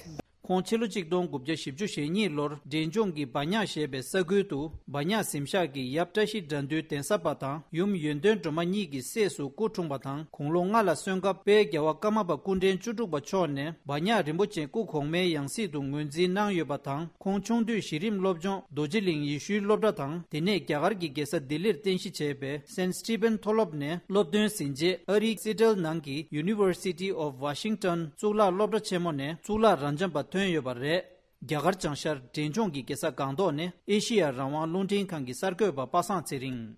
ཁོང་ཕྱི་ལོ་ཆིག་སྟོང་དགུ་བརྒྱ་བཞི་བཅུ་ཞེ་གཉིས་ལོར་འབྲས་ལྗོངས་ཀྱི་བ་ཉག་ཞེས་པའི་ས་ཁུལ་དུ་བ་ཉག་གཟིམ་ཤག་གི་ཡབ་བཀྲ་ཤིས་དགྲ་འདུལ་གདན་ས་པ་དང་ཡུམ་ཡོན་ཏན་སྒྲོལ་མ་གཉིས་ཀྱི་སྲས་སུ་སྐུ་འཁྲུངས་པ་དང་། དགུང་ལོ་ལྔ་ལ་སོན་སྐབས་དཔལ་རྒྱལ་བ་ཀརྨ་པ་སྐུ་ཕྲེང་བཅུ་དྲུག་པ་མཆོག་ནས་བ་ཉག་རིན་པོ་ཆེ་སྐུ་གོང་མའི་ཡང་སྲིད་དུ་ངོས་འཛིན་གནང་ཡོད་པ་དང་། ཁོང་ཆུང་དུས་གཞི་རིམ་སློབ་སྦྱོང་རྡོ་རྗེ་གླིང་ཡེ་ཤུའི་སློབ་གྲྭ་དང་། དེ་ནས་རྒྱ་གར་གྱི་རྒྱལ་ས་ལྡི་ལིར་རྟེན་གཞི་བྱས་པའི་སེན་སི་ཊི་ཕན་མཐོ་སློབ་ནས་སློབ་ཐོན་ཟིན་རྗེས། ཨ་རིའི་སི་ཊལ་ནང་གི་University of Washington གཙུག་ལག་སློབ་གྲྭ་ཆེན་མོ་ནས་གཙུག་ལག་རབ་འབྱམས་པ་ཐོན་ཡོད་པ་རེད། རྒྱ་གར་བྱང་ཤར་འབྲས་ལྗོངས་ཀྱི་རྒྱལ་ས་སྒང་ཏོག་ནས་ཨེ་ཤེ་ཡ་རང་དབང་རླུང་འཕྲིན་ཁང་གི་གསར་འགོད་པ་པ་སངས་ཚེ་རིང་།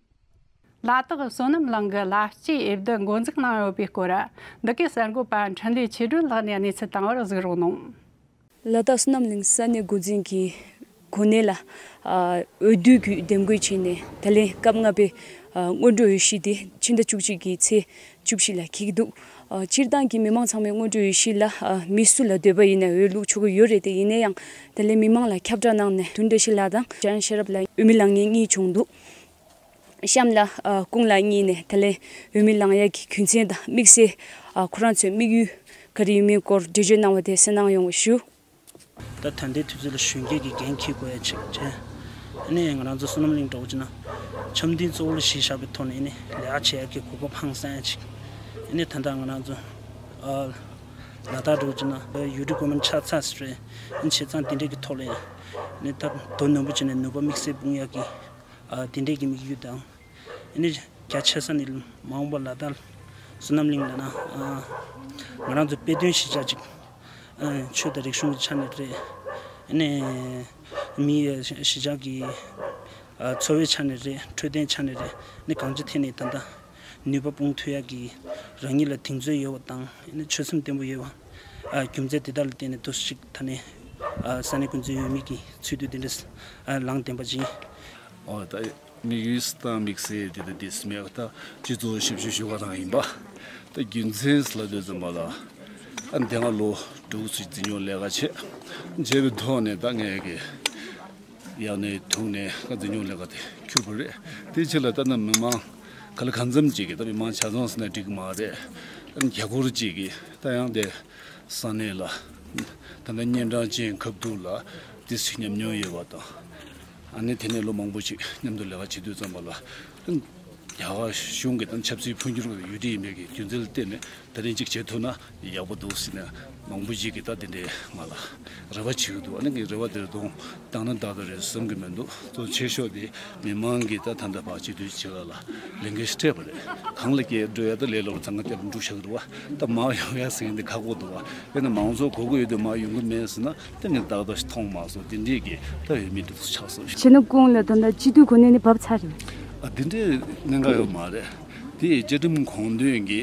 ལ་དྭགས་བསོད་ནམས་གླིང་གི་ལ་སྐྱེས་འོས་བསྡུ་འགོ་འཛུགས་གནང་ཡོད་པའི་སྐོར། འདི་གའི་གསར་འགོད་པ་འཕྲིན་ལས་ཆོས་སྒྲོན་ལགས་ནས་གནས་ཚུལ་བཏང་བར་གཟིགས་རོགས་གནང་། ལ་དྭགས་བསོད་ནམས་གླིང་ས་གནས་འགོ་འཛིན་གྱི་གོ་གནས་ལ་ཨ་འོས་བསྡུ་གི་འདེམས་བསྐོ་བྱས་ནས། ད་ལན་སྐབས་ལྔ་པའི་ཨ་སྔོན་འགྲོ་འོས་གཞི་དེ་ཕྱི་ཟླ་བཅུ་གཅིག་གི་ཚེས་བཅུ་བཞི་ལ་འཁེལ་གྱི་འདུག། ཨ་སྤྱིར་བཏང་གི་མི་མང་ཚང་མས་སྔོན་འགྲོ་འོས་གཞི་ལ་ཨ་མི་སུ་ལ་འདོད་པ་ཡིན་ན་འོས་བླུག་ཆོག་གི་ཡོད་རེད། དེ་ཡིན་ན་ཡང་ད་ལན་མི་མང་ལ་ཁྱབ་བསྒྲགས་གནང་ནས་དོན་བཀྲ་ཤིས་ལགས་དང་འཇམ་དབྱངས་ཤེས་རབ་ལགས་འོས་མི་ལངས་མཁན་གཉིས་བྱུང་འདུག། གཤམ་ལ་ཨ་སྐུ་ངོ་ལགས་གཉིས་ནས་ད་ལན་འོས་མི་ལངས་ཡག་གི་རྒྱུ་མཚན་དང་དམིགས་བསལ་ཨ་ཁོ་རང་ཚོའི་དམིགས་ཡུལ་ག་རེ་ཡོད་མེད་སྐོར་འགྲེལ་བརྗོད་གནང་བ་དེ་གསན་གནང་ཡོང་བ་ཞུ། ད་ད་ལྟའི་དུས་ཚོད་ལ་གཞོན་སྐྱེས་ཀྱི་འགན་འཁྱེར་དགོས་ཡ་ཅིག་བྱས། ཨ་ནི་ང་རང་ཚོ་བསོད་ནམས་གླིང་འདྲ་བོ་ཅིག་ན་འཆམ་མཐུན་གཙོ་བོ་ལ་གཞི་བཞག་པའི་ཐོག་ནས་ཨ་ནི་ལས་ཀ་བྱེད་ཡ་གི་གོ་སྐབས་ཧང་སང་ཡ་ཅིག། ཨ་ནི་ད་ལྟ་ང་རང་ཚོ་ཨ་ལ་དྭགས་འདྲ་བོ་ཅིག་ན་ཡུ་ཊི་གོ་མན་ཆགས་ཚར་ཟེར་རེད། ཨ་ནི་བྱས་ཙང་དེ་འདྲས་ཀྱི་ཐོག་ལ་ཡ་ཨ་ནི་ད་དོ་ནན་པོ་བྱས་ནས་ནུས་པ་དམིགས་བསལ་སྤུངས་ཡ་གི་ཨ་དེ་འདྲས་ཀྱི་དམིགས་ཡུལ་དང་། ཨ་ནི་རྒྱ་ཆེ་ས་ནས་མ་འོངས་པ་ལ་དྭགས་བསོད་ནམས་གླིང་ལ་ན་ཨ་ང་རང་ཚོ་དཔེ་སྟོན་གཞིས་ཆགས་ཅིག། ཨ་ཆོས་དང་རིག་གཞུང་གི་ཆ་ནས་རེད། ཨ་ནི་མི་གཞིས་ཆགས་ཀྱི་ཨ་འཚོ་བའི་ཆ་ནས་རེད། འཕྲོད་བསྟེན་ཆ་ནས་རེད། ཨ་ནི་གང་ཅི་ཐད་ནས་ད་ལྟ་ནུས་པ་སྤུངས་ཐུབ་ཡག་གི་རང་ཉིད་ལ་གདེང་ཚོད་ཡོད་པ་དང་། ཨ་ནི་ཆོད་སེམས་བརྟན་པོ་ཡོད་པ། ཨ་རྒྱུ་མཚན་དེ་དག་ལ་བརྟེན་ནས་འདུག་སེ་ཅིག་ད་ནི་ཨ་ས་གནས་འགོ་འཛིན་འོས་མི་གི་ཚུལ་དུ་དེ་འདྲ་ཨ་ལངས་བསྡད་པ་ཅིག། ཨོ་ད་དམིགས་ཡུལ་དང་དམིགས་བསལ་དེ་དང་དེ་སྨྲས་པ་ད་སྤྱི་ཚོགས་ཞིབ་འཇུག་ཞུ་བ་རང་ཡིན་པ། ད་རྒྱུ་མཚན་ལབ་དུས་ཙམ་པ་ལ་ཨ་དེ་སྔ་ལོ་དྲུག་ཙམ་འཛིན་སྐྱོང་ལས་ཀ་བྱས། བྱས་པའི་ཐོག་ནས་ད་ངས་ཀྱི་ཡག་ནས་ཐུག་ནས་ཨ་འཛིན་སྐྱོང་ལས་ཀ་དེ་འཁྱུར་པ་རེད། དེ་ཕྱི་ལ་ད་ནི་མི་མང་ག་ལ་གང་འཚམ་ཅིག་གིས་ད་མི་མང་ཆ་ཚང་ཟེར་ན་འགྲིག་གི་མ་རེད། ཨ་རྒྱ་སྒོར་ཅིག་གིས་ད་ཡང་དེ། ས་གནས་ལ་ད་ལྟ་གཉན་འཕྲང་ཅན་ཁབ་ཐུག་ལ་ཏི་སི་ཉམས་མྱོང་ཡོད་པ་དང་། ཨ་ནི་དེ་ནས་ལོ་མང་པོ་ཞིག་མཉམ་དུ་ལས་ཀ་བྱེད་དུས་ཙམ་པ་ལ། རྒྱ་གར་གཞུང་གི་དང་ཆབ་སྲིད་འཕོ་འགྱུར་ཡོད་དེ་ཡིན་པའི་གི་རྒྱུ་མཚན་ལ་བརྟེན་ནས་ད་རིང་གཅིག་བྱེད་ཐུབ་ན་ཡག་པོ་འདུག་ཟེར་ནས་མང་པོ་ཞིག་གིས་ད་དེ་འདྲའི་ང་ལ་རེ་བ་བྱེད་ཀྱི་འདུག་ཨ་ནི་ངས་རེ་བ་དེར་དུང་བཏང་ན་ཏག་ཏག་རེད་བསམ་གྱི་མི་འདུག་གཙོ་ཆེ་ཤོས་དེ་མི་མང་གིས་ད་ད་ལྟ་བར་སྤྱི་འཐུས་ཕྱི་ལ་ལ་ལས་འགན་ཞིག་སྤྲད་པ་རེད། གང་ལ་སྐད་འགྲོ་ཡ་ད་ལས་སླ་པོ་ཚང་ང་སྐྱབས་འགྲོ་བཞག་གི་འདུག་བ། ད་མར་ཡོང་ཡ་ཟེར་མཁན་དེ་ཁག་པོ་འདུག་བ། དཔེར་ན་མང་ཚོགས་དགོས་ཀྱི་ཡོད་དུས་མར་ཡོང་གི་མེད་ཟེར་ན་ད་ངས་ཏག་ཏག་ཞིག་མཐོང་མ་སོང་། དེ་འདྲས་ཀྱི་ད་འོས་མི་འདུག་ཆགས་སོང་། བྱས་ན་ཁོང་ལ་ད་ལྟ་སྤྱི་འཐུས་གོ་གནས་ནི་བབས་ཚར་རེད། ཨ་དེ་འདྲའི་གནད་འགག་ཡོད་མ་རེད། དེ་བཅའ་ཁྲིམས་དགོངས་དོན་གྱི་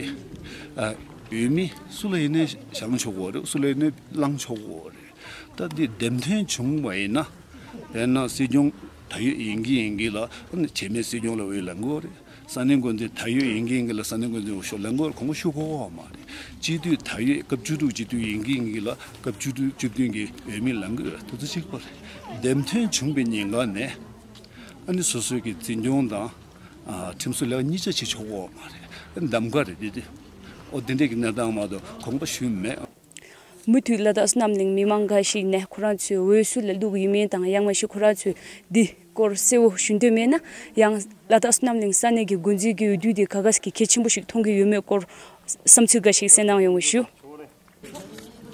ཨ་འོས་མི་སུ་ལ་ཡིན་ནའི་བཞེངས་ཆོག་གི་རེད། སུ་ལ་ཡིན་ནའི་བླངས་ཆོག་གི་རེད། ད་འདི་འདེམས་ཐོན་བྱུང་བ་ཡིན་ན། དཔེར་ན་སྲིད་སྐྱོང་ད་ཡོད་ཡིན་གྱི་ཡིན་གྱི་ལ་བྱེད་མེད་སྲིད་སྐྱོང་ལ་འོས་ལེན་དགོས་རེད། ས་གནས་འགོ་འཛིན་ད་ཡོད་ཡིན་གྱི་ཡིན་གྱི་ལ་ས་གནས་འགོ་འཛིན་འོས་ཤོག་ལེན་དགོས་རེད། ཁོང་ཁོ་ཤོག་གོ་བ་མ་རེད། སྤྱི་འཐུས་ད་ཡོད་སྐབས་བཅུ་དྲུག་སྤྱི་འཐུས་ཡིན་གྱི་ཡིན་གྱི་ལ་སྐབས་བཅུ་དྲུག་བཅུ་བདུན་གྱི་འོས་མི་ལེན་དགོས་རེད། དེ་ཚོ་གཅིག་པ་རེད། འདེམས་ཐོན་བྱུང་བའི་ཉིན་ག་ནས་ཨ་ནི་སོ་སོའི་གི་འཛིན་སྐྱོང་དང་ཨ་ཁྲིམས་བཟོ་ལས་ཀ་གཉིས་ཆ་བྱེད་ཆོག་གོ་བ་མ་རེད། གདམ་ག་རེད་དེ་དེ། ཨོ་དེ་འདྲས་ཀྱི་གནས་སྟངས་མ་གཏོགས་གོང་པ་ཞུས་མེད། མུ་མཐུད་ལ་དྭགས་བསོད་ནམས་གླིང་མི་མང་འགའ་ཞིག་ནས་ཁོ་རང་ཚོའི་འོས་སུ་ལ་བླུག་ཡོད་མིན་དང་ཡང་མ་ཞིག་ཁོ་རང་ཚོས་འདི་སྐོར་གསལ་བོ་ཞུ་འདོད་མེད་ན་ཡང་ལ་དྭགས་བསོད་ནམས་གླིང་ས་གནས་ཀྱི་འགོ་འཛིན་གྱི་འོས་བསྡུ་དེ་ག་ག་ཟེ་གལ་ཆེན་པོ་ཞིག་མཐོང་གི་ཡོད་མེད་སྐོར་བསམ་ཚུལ་འགའ་ཞིག་གསན་གནང་ཡོང་བ་ཞུ།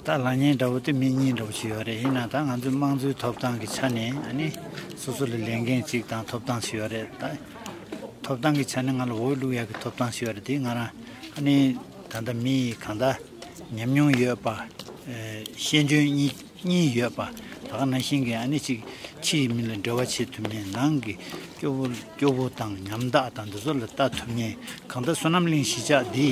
ད་ལབ་མཁན་འདྲ་བོ་དེ་མི་གཉིས་འདྲ་བོ་ཞིག་ཡོད་རེད། ཡིན་ན་ད་ང་ཚོའི་དམངས་གཙོའི་ཐོབ་ཐང་གི་ཆ་ནས་ཨ་ནི་སོ་སོ་ལ་ལས་འགན་གཅིག་དང་ཐོབ་ཐང་ཞིག་ཡོད་རེད། ད་ཐོབ་ཐང་གི་ཆ་ནས་ང་ལ་འོས་བླུག་ཡག་གི་ཐོབ་ཐང་ཞིག་ཡོད་རེད། དེ་ང་རང་ཨ་ནི་ད་ལྟ་མི་ཡི་གང་ལྟར་ཉམས་མྱོང་ཡོད་པ། ཨེ་ཤེས་འཇོན་གཉིས་གཉིས་ཡོད་པ། ད་ག་ནང་བཞིན་གྱི་ཨ་ནི་ཅིག་ཕྱི་ཡི་མི་ལ་འབྲེལ་བ་བྱེད་ཐུབ་མཁན། ནང་གི་སྐྱོ་བོ་སྐྱོ་བོ་དང་ཉམ་ཐག་དང་འདི་ཚོ་ལ་ལྟ་ཐུབ་མཁན། གང་ལྟར་བསོད་ནམས་གླིང་གཞིས་ཆགས་འདི་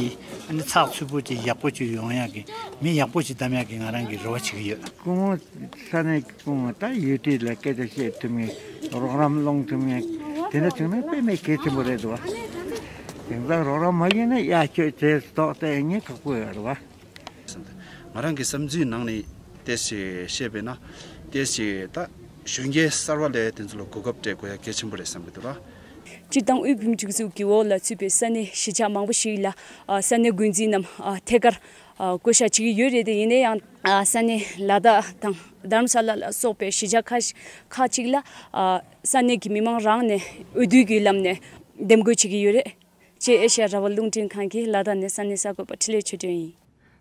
ཨ་ནི་ཚགས་ཚུད་པོ་ཅིག་ཡག་པོ་ཅིག་ཡོང་ཡག་གི་མི་ཡག་པོ་ཅིག་བདམས་ཡག་གི་ང་རང་གི་རེ་བ་བྱེད་ཀྱི་ཡོད། སྐུ་ངོ་ས་གནས་ཀྱི་སྐུ་ངོ་ད་ཡུལ་དེ་ལ་སྐད་ཆ་བཤད་ཐུབ་མཁན། རོགས་རམ་སློང་ཐུབ་མཁན་དེ་འདྲ་བྱུང་ན་དཔེ་མེད་གལ་ཆེན་པོ་རེད་འདུག་བ། དེང་སང་རོགས་རམ་མ་བྱས་ན་ཡ་ཁྱོད་བྱས་ཏོག་ཙམ་ངས་ཁག་པོ་ཡོད་རེད་བ། ང་རང་གི་བསམ་ཚུལ་ནང་ནས་ཏོག་ཙམ་བཤད་པས་ན་ཏོག་ཙམ་ད་གཞོན་སྐྱེས་གསར་བ་ལ་དེ་ཚོ་ལ་གོ་སྐབས་སྤྲད་དགོས་ཡ་གལ་ཆེན་པོ་རེད་བསམ་གྱི་འདུག་ར། སྤྱིར་བཏང་དབུས་བོད་མིའི་སྒྲིག་འཛུགས་ཀྱི་འོག་ལ་ཚུད་པའི་ས་གནས་གཞིས་ཆགས་མང་པོ་ཞིག་ལ་ཨ་ས་གནས་འགོ་འཛིན་ནམ་ཨ་ཐད་ཀར་ཨ་བསྐོ་བཞག་བྱེད་ཀྱི་ཡོད་རེད་དེ། ཡིན་ན་ཡང་ཨ་ས་གནས་ལ་དྭགས་དང་རྡ་རམ་ས་ལ་ལ་སོགས་པའི་གཞིས་ཆགས་ཁག་ཁག་ཅིག་ལ་ཨ་ས་གནས་ཀྱི་མི་མང་རང་ནས་འོས་བསྡུ་གི་ལམ་ནས་འདེམས་བསྐོ་བྱེད་ཀྱི་ཡོད་རེད། ཅེས་ཨེ་ཤ་ཡ་རང་དབང་རླུང་འཕྲིན་ཁང་གི་ལ་དྭགས་ནས་ས་གནས་གསར་འགོད་པ་འཕྲིན་ལས་ཆོས་སྒྲོན་ཡིན།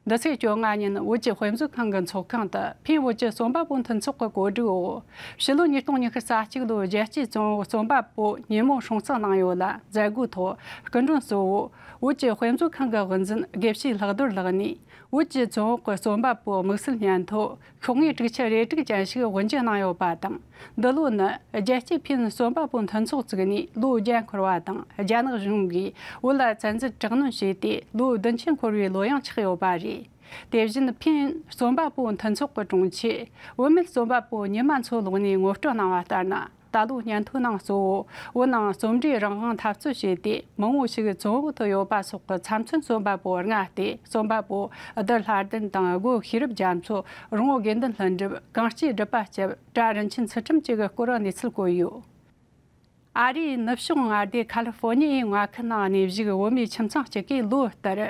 འདི་ཚེས་བཅོ་ལྔ་ཉིན་བོད་ཀྱི་དཔེ་མཛོད་ཁང་གི་ཚོགས་ཁང་དུ་ཕིན་བོད་ཀྱི་རྩོམ་པ་པོ་མཐུན་ཚོགས་ཀྱི་གོ་སྒྲིག་འོག་ཕྱི་ལོ་ཉིས་སྟོང་ཉི་ཤུ་རྩ་གཅིག་ལོའི་རྒྱལ་གཅེས་བཙོན་འོག་རྩོམ་པ་པོ་ཉི་མོ་སྲོང་བཙན་གནང་ཡོད་ལ། མཛད་སྒོའི་ཐོག་སྐུ་མགྲོན་གཙོ་བོ་བོད་ཀྱི་དཔེ་མཛོད་ཁང་གི་དབུ་འཛིན་དགེ་བཤེས་ལྷག་རྡོར་ལགས་ནས་བོད་ཀྱི་བཙོན་འོག་གི་རྩོམ་པ་པོའི་དམིགས་བསལ་སྙན་ཐོ་ཤོག་ངོས་དྲུག་ཅུ་རེ་དྲུག་ཅན་ཞིག་དབུ་འབྱེད་གནང་ཡོད་པ་དང་། འདི་ལོ་ནི་རྒྱལ་གཅེས་ཕིན་རྩོམ་པ་པོ་མཐུན་ཚོགས་བཙུགས་ནས་ལོ་བརྒྱ་འཁོར་བ་དང་། རྒྱ་ནག་གཞུང་གིས་བོད་ལ་བཙན་འཛུལ་དྲག་གནོན་བྱས་ཏེ་ལོ་བདུན་ཅུ་འཁོར་བའི་ལོ་ཡང་ཆགས་ཡོད་པ་རེད། དེ་བཞིན་ཕིན་རྩོམ་པ་པོ་མཐུན་ཚོགས་ཀྱི་དྲུང་ཆེ་བུད་མེད་རྩོམ་པ་པོ་ཉི་མ་མཚོ་ལགས་ནས་ངོ་སྤྲོད་གནང་བ་ལྟར་ན། ད་ལོའི་སྙན་ཐོའི་ནང་གཙོ་བོ་བོད་ནང་རྩོམ་འབྲིའི་རང་དབང་འཐབ་རྩོད་བྱས་ཏེ་མང་བོ་ཞིག་བཙོན་འོག་ཏུ་ཡོད་པ་སོགས་ཀྱི་ཚབ་མཚོན་རྩོམ་པ་པོ་ལྔ་སྟེ། རྩོམ་པ་པོ་བསྡུ་ལྷ་ལྡན་དང་སྒོ་ཤེས་རབ་རྒྱ་མཚོ། རོང་བོ་དགེ་འདུན་ལྷུན་གྲུབ། གངས་སྐྱིད་སྒྲུབ་པ་སྐྱབས། གྲྭ་རིན་ཆེན་ཚུལ་ཁྲིམས་བཅས་ཀྱི་སྐོར་གནས་ཚུལ་བཀོད་ཡོད། ཨ་རིའི་ནུབ་ཕྱོགས་མངའ་སྡེ་ཁ་ལི་ཧྥོ་ནི་ཡའི་མངའ་ཁུལ་ནང་གནས་བཞུགས་བོད་མིའི་ཁྱིམ་ཚང་གཅིག་གིས་ལོ་ལྟར་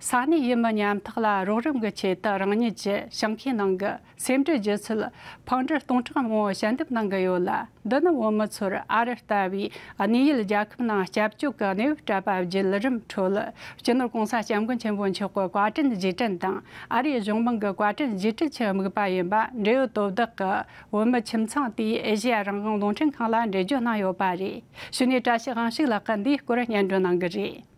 ས་གནས་ཡུལ་མི་ཉམ་ཐག་ལ་རོགས་རམ་གྱི་ཆེད་དུ་རང་ཉིད་ཀྱི་ཞིང་ཁའི་ནང་གི་སེམས་འགྲེལ་བརྗོད་ཚུལ་འཕང་འགྲུལ་སྟོང་ཕྲག་མང་པོ་ཞལ་འདེབས་གནང་གི་ཡོད་ལ། འདི་ནི་བོད་མི་ཚོར་ཨ་རི་ལྟ་བུའི་གནས་ཡུལ་རྒྱལ་ཁབ་ནང་སྐྱབས་བཅོལ་གྱི་གནས་བབ་སྤྲད་པ་བརྒྱུད་རིམ་ཁྲོད། སྤྱི་ནོར་༸གོང་ས་༸སྐྱབས་མགོན་ཆེན་པོ་མཆོག་གི་བཀའ་དྲིན་རྗེས་དྲན་དང་། ཨ་རིའི་གཞུང་མང་གི་བཀའ་དྲིན་རྗེས་དྲན་གྱི་དམིགས་པ་ཡིན་པ་འབྲེལ་ཡོད་དོ་བདག་གིས་བོད་མི་ཁྱིམ་ཚང་དེའི་ཨེ་ཤེ་ཡ་རང་དབང་རླུང་འཕྲིན་ཁང་ལ་འགྲེལ་བརྗོད་གནང་ཡོད་པ་རེད། གཞུག་ནས་བཀྲ་ཤིས་དབང་ཕྱུག་ལགས་ཀྱིས་འདིའི་སྐོར་སྙན་སྒྲོན་གནང་གི་རེད།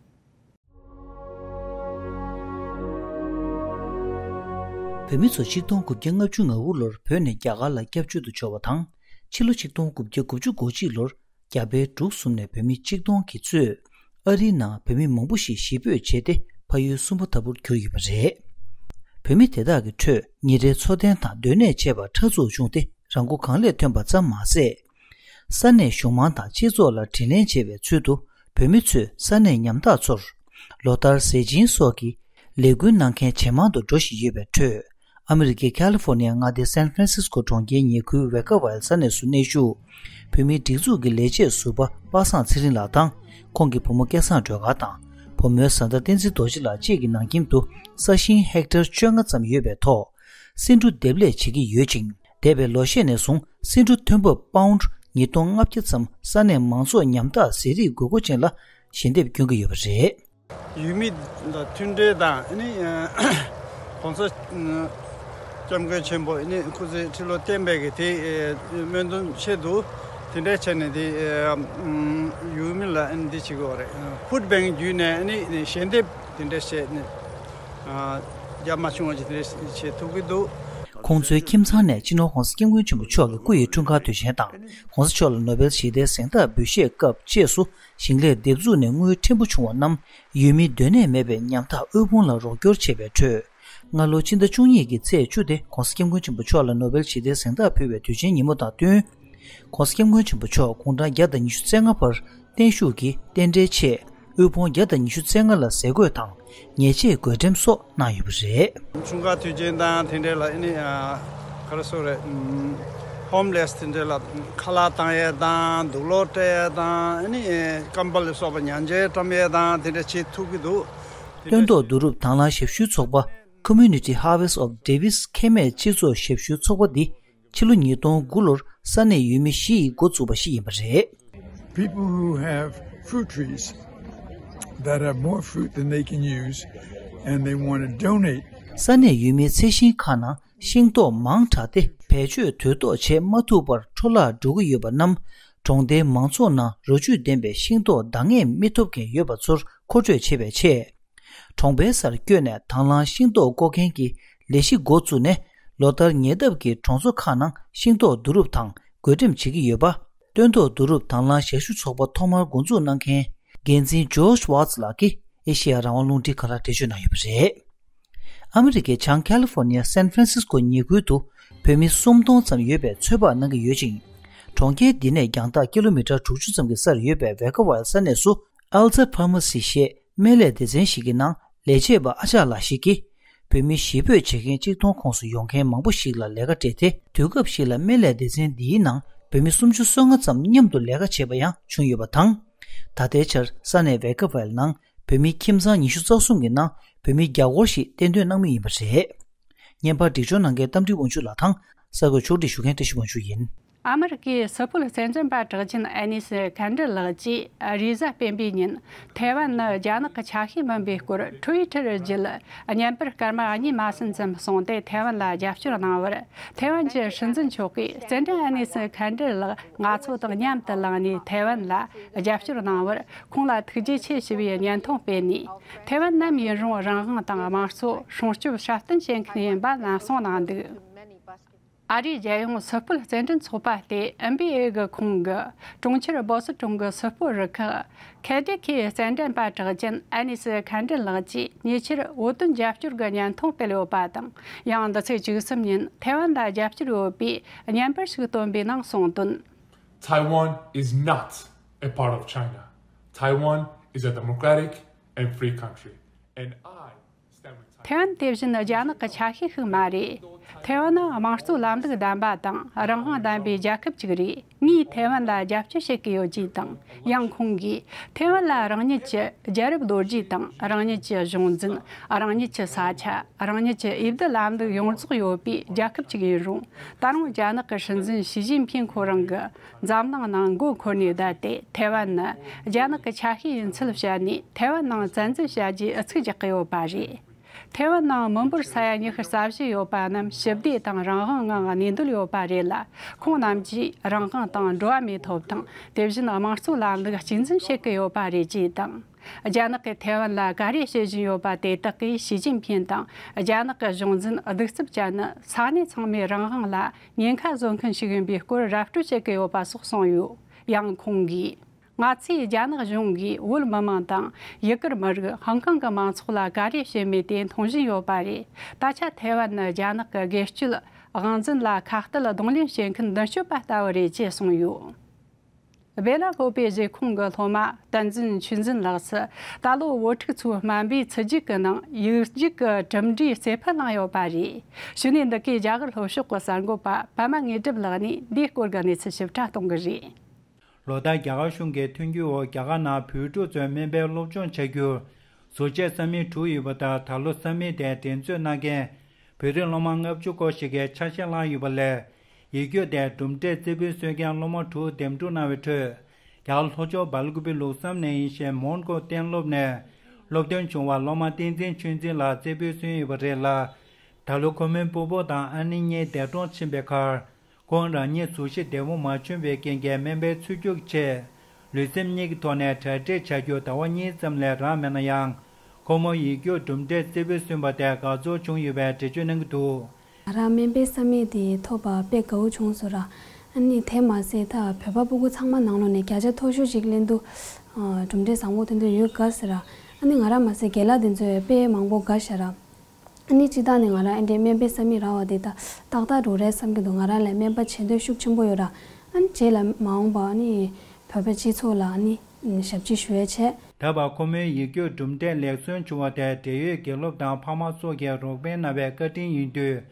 བོད་མི་ཚོ་ཆིག་སྟོང་དགུ་བརྒྱ་ལྔ་བཅུ་ང་དགུ་ལོར་བོད་ནས་རྒྱ་གར་ལ་སྐྱབས་བཅོལ་དུ་འབྱོར་བ་དང་། ཕྱི་ལོ་ཆིག་སྟོང་དགུ་བརྒྱ་དགུ་བཅུ་གོ་གཅིག་ལོར་རྒྱ་བལ་འབྲུག་གསུམ་ནས་བོད་མི་གཅིག་སྟོང་གིས་གཙོས་ཨ་རིའི་ནང་བོད་མི་མང་པོ་ཞིག་གཞིས་སྤོས་བྱས་ཏེ་ཕ་ཡུལ་སུམ་པ་ལྟ་བུར་གྱུར་ཡོད་པ་རེད། བོད་མི་དེ་དག་གི་ཁྲོད་ཉིན་རེའི་འཚོ་རྟེན་དང་སྡོད་གནས་བཅས་པ་ཕྲ་ཚུགས་བྱུང་སྟེ་རང་མགོ་གང་ལེགས་ཐོན་པ་ཙམ་མ་ཟད། ས་གནས་གཞུང་མང་དང་སྤྱི་ཚོགས་ལ་དྲིན་ལན་འཇལ་བའི་ཚུལ་དུ་བོད་མི་ཚོས་ས་གནས་ཉམ་ཐག་ཚོར་ལོ་ལྟར་ཟས་སྦྱིན་སོགས་ཀྱི་ལས་འགུལ་གནང་མཁན་ཇེ་མང་དུ་འགྲོ་བཞིན་ཡོད་པའི་ཁྲོད། ཨ་མི་རི་ཀའི་ཁ་ལི་ཧྥོ་ནི་ཡ་མངའ་སྡེའི་སན་ཧྥ་རན་སིས་ཀོ་གྲོང་ཁྱེར་ཉེ་ཁུལ་ཝེ་ཀ་ཝེལ་ས་གནས་སུ་གནས་བཞུགས། བོད་མིའི་སྒྲིག་འཛུགས་ཀྱི་ལས་བྱེད་ཟུར་པ་པ་སངས་ཚེ་རིང་ལགས་དང་། ཁོང་གི་བུ་མོ་སྐལ་བཟང་སྒྲོལ་དཀར་དང་། བུ་མོའི་བཟའ་ཟླ་བསྟན་འཛིན་རྡོ་རྗེ་ལགས་བཅས་ཀྱི་ནང་ཁྱིམ་དུ་ས་ཞིང་ཧེག་ཊར་བཅོ་ལྔ་ཙམ་ཡོད་པའི་ཐོག་སེ་འབྲུ་འདེབས་ལས་བྱེད་ཀྱི་ཡོད་ཅིང་། འདས་པའི་ལོ་ཤས་ནས་བཟུང་སེ་འབྲུ་ཐོན་འབབ་པའུན་ཌི་ཉིས་སྟོང་ལྔ་བརྒྱ་ཙམ་ས་གནས་མང་ཚོགས་ཉམ་ཐག་ཟས་རིགས་དགོས་མཁོ་ཅན་ལ་ ཞལ་འདེབས་བསྐྱོན་གྱི་ཡོད་པ་རེད། ཡུལ་མི་དང་མཐུན་འབྲེལ་དང་ཨ་ནི་༸གོང་ས་༸སྐྱབས་མགོན་ཆེན་པོ་ཨ་ནི་སྐུ་ཚེ་ཁྲི་ལོ་བརྟན་པའི་གི་དེ་སྨོན་འདུན་ཆེད་དུ་དེ་འདྲའི་བྱས་ནས་དེ་ཡུལ་མི་ལ་ཨ་ནི་འདི་བྱེད་དགོས་རེད། ཧུད་བེང་བརྒྱུད་ནས་ཨ་ནི་ཞལ་འདེབས་དེ་འདྲ་བྱས་ནས་རྒྱ་མ་ཆུང་བ་ཅིག་དེ་འདྲ་བྱེད་ཐུབ་ཀྱི་འདུག། ཁོང་ཚོའི་ཁྱིམ་ཚང་ནས་སྤྱི་ནོར་༸གོང་ས་༸སྐྱབས་མགོན་ཆེན་པོ་མཆོག་གི་སྐུ་ཡི་འཁྲུངས་སྐར་དུས་ཆེན་དང་༸གོང་ས་མཆོག་ལ་ནོ་བེལ་ཞི་བདེའི་གཟེངས་རྟགས་འབུལ་བཞེས་སྐབས་བཅས་སུ་ཞིང་ལས་འདེབས་འཛུགས་ནས་དངུལ་ཕྲན་བུ་བྱུང་བ་རྣམས་ཡུལ་མིའི་སྡོད་གནས་མེད་པའི་ཉམ་ཐག་དབུལ་ཕོངས་ལ་རོགས་སྐྱོར་བྱས་པའི་ཁྲོད། སྔ་ལོ་ཕྱི་ཟླ་བཅུ་གཉིས་ཀྱི་ཚེས་བཅུ་སྟེ་༸གོང་ས་༸སྐྱབས་མགོན་ཆེན་པོ་མཆོག་ལ་ནོ་བེལ་ཞི་བདེའི་གཟེངས་རྟགས་ཕུལ་བའི་དུས་ཆེན་ཉིན་མོ་དང་བསྟུན། ༸གོང་ས་༸སྐྱབས་མགོན་ཆེན་པོ་མཆོག་དགུང་གྲངས་བརྒྱ་དང་ཉི་ཤུ་རྩ་ལྔ་བར་བརྟན་བཞུགས་ཀྱིས་རྟེན་འབྲེལ་ཆེད་དབུལ་ཕོངས་བརྒྱ་དང་ཉི་ཤུ་རྩ་ལྔ་ལ་ཟས་གོས་དང་ཉལ་ཆས་བགོ་འགྲེམས་སོགས་གནང་ཡོད་པ་རེད། འཁྲུངས་སྐར་དུས་ཆེན་དང་དེ་འདྲ་ལ་ཨ་ནི་ག་རེ་ཟེར་རེད། ཧོམ་ལེས་དེ་འདྲ་ལ་ཁ་ལག་བཏང་ཡས་དང་དུག་ལོག་སྤྲད་ཡས་དང་ཨ་ནི་ཀམ་པལ་ལ་སོགས་པ་ཉལ་ཆས་བཀྲམ་ཡས་དང་དེ་འདྲ་བྱེད་ཐུབ་ཀྱི་འདུག། སྟོན་ཐོག་བསྡུ་རུབ་དང་བླངས་ཞབས་ཞུའི་ཚོགས་པ་Community Harvest of Davis ཁེ་མེད་སྤྱི་ཚོགས་ཞབས་ཞུའི་ཚོགས་པ་འདི་ཕྱི་ལོ་ཉིས་སྟོང་དགུ་ལོར་ས་གནས་ཡུལ་མི་བཞི་ཡིས་འགོ་བཙུགས་པ་ཞིག་ཡིན་པ་རེད། People who have fruit trees that have more fruit than they can use and they want to donate. ས་གནས་ཡུལ་མིའི་ཚལ་ཞིང་ཁག་ནང་ཤིང་ཏོག་མང་དྲགས་ཏེ་བེད་སྤྱོད་དུས་ཐོག་བྱེད་མ་ཐུབ་པར་འཕྲོ་བརླག་འགྲོ་གི་ཡོད་པ་རྣམས་གྲོང་སྡེའི་མང་ཚོགས་ནང་རོ་བཅུད་ལྡན་པའི་ཤིང་ཏོག་འདང་ངེས་མི་ཐོབ་མཁན་ཡོད་པ་ཚོར་མཁོ་སྤྲོད་བྱེད་པའི་ཆེད། གྲོང་པའི་སར་བསྐྱོད་ནས་དང་བླངས་ཤིང་ཏོག་བརྐོ་མཁན་གྱི་ལས་གཞི་འགོ་བཙུགས་ནས་ལོ་ལྟར་ཉེ་འདབས་ཀྱི་གྲོང་ཚོ་ཁག་ནང་ཤིང་ཏོག་བསྡུ་རུབ་དང་བགོ་འགྲེམས་བྱེད་ཀྱི་ཡོད་པ། སྟོན་ཐོག་བསྡུ་རུབ་དང་བླངས་ཞབས་ཞུ་ཚོགས་པ་ཐོག་མར་འགོ་འཛུགས་གནང་མཁན་འགན་འཛིན་ཇོརྗ་ཝཱ་ཙི་ལགས་ཀྱིས་ཨེ་ཤེ་ཡ་རང་དབང་རླུང་འཕྲིན་ཁང་ལ་འགྲེལ་བརྗོད་གནང་ཡོད་པ་རེད། ཨ་མི་རི་ཀའི་བྱང་ཁ་ལི་ཧྥོ་ནི་ཡ་སན་ཧྥ་རན་སིས་ཀོ་ཉེ་ཁུལ་དུ་བོད་མི་སུམ་སྟོང་ཙམ་ཡོད་པའི་ཚོད་དཔག་གནང་གི་ཡོད་ཅིང་། གྲོང་ཁྱེར་འདི་ནས་རྒྱང་ཐག་ཀི་ལོ་མི་ཊར་དྲུག་ཅུ་ཙམ་གྱི་སར་ཡོད་པའི་ཝེ་ཀ་ཝལ་ས་གནས་སུ་ཨལ་ཛ་ཕར་མ་སི་ཞེས་སྨན་ལས་སྡེ་ཚན་ཞིག་གི་ནང་ལས་བྱེད་པ་ཨ་ཅག་ལགས་ཤིག་གིས། བོད་མི་གཞིས་སྤོས་བྱེད་མཁན་གཅིག་མཐོང་ཁོངས་སུ་ཡོང་མཁན་མང་པོ་ཞིག་ལ་ལས་ཀ་སྤྲད་དེ། དུས་སྐབས་ཤིག་ལ་སྨན་ལས་སྡེ་ཚན་འདིའི་ནང་བོད་མི་སུམ་ཅུ་སོ་ལྔ་ཙམ་མཉམ་དུ་ལས་ཀ་བྱས་པ་ཡང་བྱུང་ཡོད་པ་དང་། ད་ལྟའི་ཆར་ས་གནས་ཝེ་ཀ་ཝལ་ནང་བོད་མི་ཁྱིམ་ཚང་ཉི་ཤུ་རྩ་གསུམ་གྱི་ནང་བོད་མི་བརྒྱ་སྐོར་ཞིག་གཏན་སྡོད་གནང་མུས་ཡིན་པ་རེད། བརྙན་པར་སྒྲིག་སྦྱོར་གནང་མཁན་རྟ་མགྲིན་དབང་ཕྱུག་ལགས་དང་། གསར་འགོད་ཕྱོགས་སྒྲིག་ཞུ་མཁན་བཀྲ་ཤིས་དབང་ཕྱུག་ཡིན། ཨ་མི་རི་ཀའི་སི་ཕུལ་རྩེད་འགྲན་པ་གྲགས་ཅན་ཨེ་ནིས་ཁན་ཌར་ལགས་ཀྱིས་རེས་གཟའ་སྤེན་པའི་ཉིན་ཐའེ་ཝན་ནི་རྒྱ་ནག་གི་ཆ་ཤས་མིན་པའི་སྐོར་ཊུ་ཝི་ཊར་བརྒྱུད་བརྙན་པར་སྐར་མ་གཉིས་མ་ཟིན་ཙམ་སོང་སྟེ་ཐའེ་ཝན་ལ་རྒྱབ་སྐྱོར་གནང་བར། ཐའེ་ཝན་གྱི་སྲིད་འཛིན་མཆོག་གིས་རྩེད་འགྲན་ཨེ་ནིས་ཁན་ཌར་ལགས་ང་ཚོ་དང་མཉམ་དུ་ལངས་ནས་ཐའེ་ཝན་ལ་རྒྱབ་སྐྱོར་གནང་བར། ཁོང་ལ་ཐུགས་རྗེ་ཆེ་ཞུ་བའི་བརྙན་ཐུང་སྤེལ་ནས། ཐའེ་ཝན་ནམ་ཡིན་རུང་རང་དབང་དང་དམངས་གཙོ་སྲུང་སྐྱོབ་སྲ་བརྟན་བྱེད་མཁན་ཡིན་པ་ལམ་སང་གནང་འདུག། ཨ་རིའི་རྒྱལ་ཡོངས་སི་ཕུལ་རྩེད་འགྲན་ཚོགས་པ་སྟེ་ཨེན་བྷི་ཨེ་གི་ཁོངས་ཀྱི་གྲོང་ཁྱེར་བོ་སི་ཊོན་གྱི་སི་ཕུལ་རུ་ཁག་ཁེ་ཏེ་ཁེ་རྩེད་འགྲན་པ་གྲགས་ཅན་ཨེ་ནིས་ཁན་ཌར་ལགས་ཀྱིས་ཉེ་ཆར་བོད་དོན་རྒྱབ་སྐྱོར་གྱི་བརྙན་ཐུང་སྤེལ་ཡོད་པ་དང་། ཡང་འདི་ཚེས་བཅུ་གསུམ་ཉིན་ཐའེ་ཝན་ལ་རྒྱབ་སྐྱོར་ཡོད་པའི་བརྙན་པར་ཞིག་བཏོན་པའི་ནང་གསུངས་དོན། Taiwan is not a part of China. Taiwan is a democratic and free country. And I ཐའེ་ཝན་དེ་བཞིན་རྒྱ་ནག་གི་ཆ་ཤས་ཤིག་མ་རེད། ཐའེ་ཝན་ནི་དམངས་གཙོ་ལམ་ལུགས་ལྡན་པ་དང་རང་དབང་ལྡན་པའི་རྒྱལ་ཁབ་ཅིག་རེད། ངས་ཐའེ་ཝན་ལ་རྒྱབ་སྐྱོར་བྱེད་ཀྱི་ཡོད་ཅེས་དང་། ཡང་ཁོང་གིས་ཐའེ་ཝན་ལ་རང་ཉིད་ཀྱི་རྒྱལ་རབས་ལོ་རྒྱུས་དང་། རང་ཉིད་ཀྱི་གཞུང་འཛིན། རང་ཉིད་ཀྱི་ས་ཆ། རང་ཉིད་ཀྱི་འོས་བསྡུ་ལམ་ལུགས་ཡོངས་རྫོགས་ཡོད་པའི་རྒྱལ་ཁབ་ཅིག་ཡིན་རུང་། ད་རུང་རྒྱ་ནག་གི་སྲིད་འཛིན་ཞི་ཅིན་ཕིང་ཁོ་རང་གི་འཛམ་གླིང་ནང་མགོ་འཁོར་ནས་བསྡད་དེ། ཐའེ་ཝན་ནི་རྒྱ་ནག་གི་ཆ་ཤས་ཡིན་ཚུལ་བཤད་ནས། ཐའེ་ཝན་ནང་བཙན་འཛུལ་བྱ་རྒྱུའི་ཨུ་ཚུགས་རྒྱག་གི་ཡོད་པ་རེད། ཐའེ་ཝན་ནང་མི་འབོར་ས་ཡ་ཉི་ཤུ་རྩ་བཞི་ཡོད་པ་རྣམས་ཞི་བདེ་དང་རང་དབང་ངང་གནས་འདོད་ཡོད་པ་རེད་ལ། ཁོང་རྣམས་ཀྱིས་རང་དབང་དང་འགྲོ་བ་མིའི་ཐོབ་ཐང་། དེ་བཞིན་དམངས་གཙོའི་ལམ་ལུགས་གཅེས་འཛིན་བྱེད་ཀྱི་ཡོད་པ་རེད་ཅེས་དང་། རྒྱ་ནག་གིས་ཐའེ་ཝན་ལ་ག་རེ་བྱེད་བཞིན་ཡོད་པ་དེ་དག་གིས་ཞི་ཅིན་ཕིང་དང་རྒྱ་ནག་གི་གཞུང་འཛིན་གདུག་རྩུབ་ཅན་ནི་ས་གནས་ཚང་མའི་རང་དབང་ལ་ཉེན་ཁ་བཟོ་མཁན་ཞིག་ཡིན་པའི་སྐོར་ར་སྤྲོད་བྱེད་ཀྱི་ཡོད་པ་སོགས་གསུངས་ཡོད། ཡང་ཁོང་གིས། ང་ཚོས་རྒྱ་ནག་གཞུང་གིས་བོད་མི་མང་དང་ཡུ་གུར་མི་རིགས། ཧང་ཀང་གི་མང་ཚོགས་ལ་ག་རེ་བྱས་མེད་དེ་མཐོང་བཞིན་ཡོད་པ་རེད། ད་ཆ་ཐའེ་ཝན་ནི་རྒྱ་ནག་གི་སྒེར་གཅོད་དབང་འཛིན་ལ་ཁ་གཏད་གདོང་ལེན་བྱེད་མཁན་མདུན་སྐྱོད་པ་ལྟ་བུ་རེད་ཅེས་གསུངས་ཡོད། སྦེ་ལ་ཀོ་པའི་གཞིས་ཁོངས་ཀྱི་སློབ་མ་བསྟན་འཛིན་ཆོས་འཛིན་ལགས་སུ་ད་ལོ་བོད་ཕྲུག་ཚོའི་སྨན་པའི་ཚུལ་རྒྱུས་ཀྱི་ནང་ཡིག་རྒྱུགས་ཀྱི་གྲུབ་འབྲས་རྩེ་ཕུད་བླངས་ཡོད་པ་རེད། གཞུག་ནས་འདི་གའི་རྒྱ་གར་ལྷོ་ཕྱོགས་ཀྱི་གསར་འགོད་པ་པད་མ་དངོས་གྲུབ་ལགས་ནས་འདིའི་སྐོར་གྱི་གནས་ཚུལ་ཞིབ་ཕྲ་གཏོང་གི་རེད། ལོ་ལྟར་རྒྱ་གར་གཞུང་གི་མཐུན་འགྱུར་འོག་རྒྱ་གར་ནང་བོད་ཕྲུག་ཚོའི་སྨན་པའི་སློབ་སྦྱོང་བྱ་རྒྱུར་ཟུར་བཅད་ས་མིག་དྲུག་ཡོད་པ་དང་། ད་ལོ་ས་མིག་དེ་འགྲན་རྩོད་གནང་མཁན་བོད་རིགས་སློབ་མ་ལྔ་བཅུ་སྐོར་ཞིག་གིས་ཆ་ཤས་བླངས་ཡོད་པ་ལས། ཡིག་རྒྱུགས་དེ་གྲུབ་འབྲས་རྩེ་ཕུད་སོན་མཁན་སློབ་མ་དྲུག་འདེམས་སྒྲུག་གནང་བའི་ཁྲོད། རྒྱ་གར་ལྷོ་ཕྱོགས་སྦེལ་ཀུ་པེ་ལུགས་བསམ་ནས་ཡིན་ཞེས་མོན་གྷོ་གཏན་སློབ་ནས་སློབ་ཐོན་བྱུང་བ་སློབ་མ་བསྟན་འཛིན་ཆོས་འཛིན་ལགས་རྩེ་ཕུད་སོན་ཡོད་པ་རེད་ལ། ད་ལོ་ཁོ་མོའི་སྤོ་བོ་དང་ཨ་ནེ་གཉིས་འདས་གྲོངས་ཕྱིན་པའི་ཁར། ཁོང་རང་ཉིད་གཟུགས་གཞི་བདེ་པོ་མ་བྱུང་བའི་རྐྱེན་གྱིས་སྨན་པའི་ཚུལ་འགྱུར་ཆེད། ལུས་སེམས་གཉིས་ཀྱི་ཐོག་ནས་གྲ་སྒྲིག་བྱ་རྒྱུ་ཟླ་བ་གཉིས་ཙམ་ལས་རག་མེད་ན་ཡང་། ཁོ་མོ་ཡིག་རྒྱུགས་གྲུབ་འབྲས་རྩེ་ཕུད་སོན་པ་དེ་དགའ་ཚོར་བྱུང་ཡོད་པའི་འགྲེལ་བརྗོད་གནང་གི་འདུག། ང་རང་སྨན་པའི་ས་མིག་དེ་ཐོབ་པ་དཔེ་དགའ་བོ་བྱུང་སོང་ར། ཨ་ནི་དེ་མ་ཟད་ད་བོད་པ་སྤུ་གུ་ཚང་མ་ནང་ལོགས་ནས་བརྒྱ་ཆ་མཐོ་ཤོས་ཅིག་ལེན་དུས། ཨ། གྲུབ་འབྲས་བཟང་པོ་ཐོན་དུས་ཡོད་དགའ་ཟེར་ར། ཨ་ནི་ང་རང་མ་ཟད་རྒན་ལགས་དེ་ཚོས་དཔེ་མང་པོ་དགའ་ཤག་ར། ཨ་ནི་སྤྱིར་བཏང་ནས་ང་རང་ཨེ་འདྲའི་སྨན་པའི་ས་མིག་རག་པ་དེ་ད་ཏག་ཏག་འགྲོ་རེད་བསམ་གྱི་འདུག། ང་རང་ལ་སྨན་པ་བྱེད་འདོད་ཤུགས་ཆེན་པོ་ཡོད་ར། ཨ་ནི་རྗེས་ལ་མ་འོངས་པ་ཨ་ནི་བོད་པའི་སྤྱི་ཚོགས་ལ་ཨ་ནི་ཞབས་ཕྱི་ཞུ་ཡས་བྱས། ད་བར་ཁོ་མོའི་ཡིག་རྒྱུགས་གྲུབ་འབྲས་ལེགས་སོན་བྱུང་བ་དེ་འབྲེལ་ཡོད་དགེ་སློབ་དང་ཕ་མ་སོགས་ཀྱིས་རོགས་ཕན་གནང་བའི་བཀའ་དྲིན་ཡིན་དུས།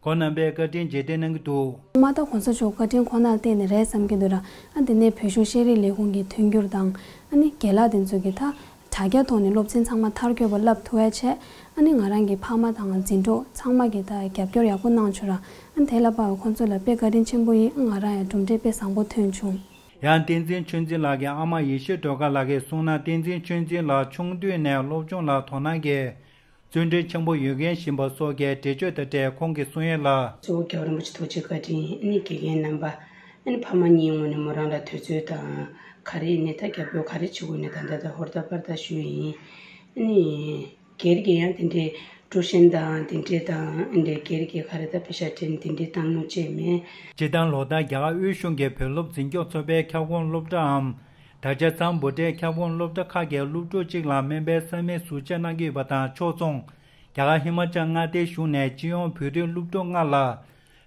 ཁོང་རྣམ་པས་བཀའ་དྲིན་རྗེས་དྲན་གནང་གི་འདུག། མ་ད་གོང་ས་མཆོག་བཀའ་དྲིན་ཁོ་ནར་བརྟེན་ནས་རེད་བསམ་གྱི་འདུག་ར། ཨ་དེ་ནས་བོད་གཞུང་ཤེས་རིག་ལས་ཁུངས་ཀྱི་མཐུན་འགྱུར་དང་། ཨ་ནི་རྒན་ལགས་དེ་ཚོ་གིས་ད་དྲ་རྒྱ་ཐོག་ནས་སློབ་ཚན་ཚང་མ་མཐར་འཁྱོལ་བ་བསླབ་ཐུབ་ཡ་བྱས། ཨ་ནི་ང་རང་གི་ཕ་མ་དང་འཛིན་གྲོགས་ཚང་མ་གིས་ད་རྒྱབ་སྐྱོར་ཡག་པོ་གནང་བྱུང་ར། ཨ་དེ་ལ་དཔག་པ་ཁོང་ཚོ་ལ་དཔེ་བཀའ་དྲིན་ཆེན་པོ་ཡིན། ང་རང་ཡང་གྲུབ་འབྲས་དཔེ་བཟང་པོ་ཐོན་བྱུང་། ཡང་བསྟན་འཛིན་ཆོས་འཛིན་ལགས་ཀྱི་ཨ་མ་ཡེ་ཤེས་སྒྲོལ་དཀར་ལགས་ཀྱིས་གསུངས་ན། བསྟན་འཛིན་ཆོས་འཛིན་ལགས་ཆུང་དུས་ནས་སློབ་སྦྱོང་ལ་དོ་སྣང་གིས། བརྩོན་འགྲུས་ཆེན་པོ་ཡོད་མཁན་ཞིག་ཡིན་པ་སོགས་ཀྱི་འགྲེལ་བརྗོད་དང་འབྲེལ་ཁོང་གིས་གསུང་ཡས་ལ། གཙོ་བོ་རྒྱལ་བ་རིན་པོ་ཆེ་ཐུགས་རྗེ་བཀའ་དྲིན། ཨ་ནི་དགེ་རྒན་རྣམ་པ། ཨ་ནི་ཕ་མ་གཉིས་ངོས་ནས་མོ་རང་ལ་དུས་ཚོད་དང་ག་རེ་ཡིན་ནའི་ད་རྒྱབ་སྐྱོར་ག་རེ་བྱེད་དགོས་ནའི་ད་ལྟ་ད་ཧོར་ད་པར་ད་ཞུས་ཡིན། ཨ་ནི་སྒེར་གྱི་ཡང་དེ་འདྲའི་ཀྲུའུ་ཤན་དང་དེ་འདྲའི་དང་ཨ་འདྲའི་སྒེར་གྱི་ག་རེ་ད་པེ་ཤ་སྤྲད་དེ་འདྲའི་བཏང་མྱོང་བྱས་མེད། སྤྱིར་བཏང་ལོ་ལྟར་རྒྱ་གར་དབུས་གཞུང་གི་བོད་སློབ་འཛིན་སྐྱོང་ཚོགས་པའི་ཁྱབ་ཁོངས་སློབ་གྲྭའམ། ད་ཆ་སམ་བྷོ་ཊའི་ཁྱབ་ཁོངས་སློབ་གྲྭ་ཁག་གི་སློབ་ཕྲུག་གཅིག་ལ་སྨན་པའི་ས་མིག་ཟུར་བཅད་གནང་གི་ཡོད་པ་དང་ཕྱོགས་མཚུངས། རྒྱ་གར་ཧི་མ་ཅལ་མངའ་སྡེའི་གཞུང་ནས་སྤྱི་ཡོངས་བོད་རིགས་སློབ་ཕྲུག་ལྔ་ལ།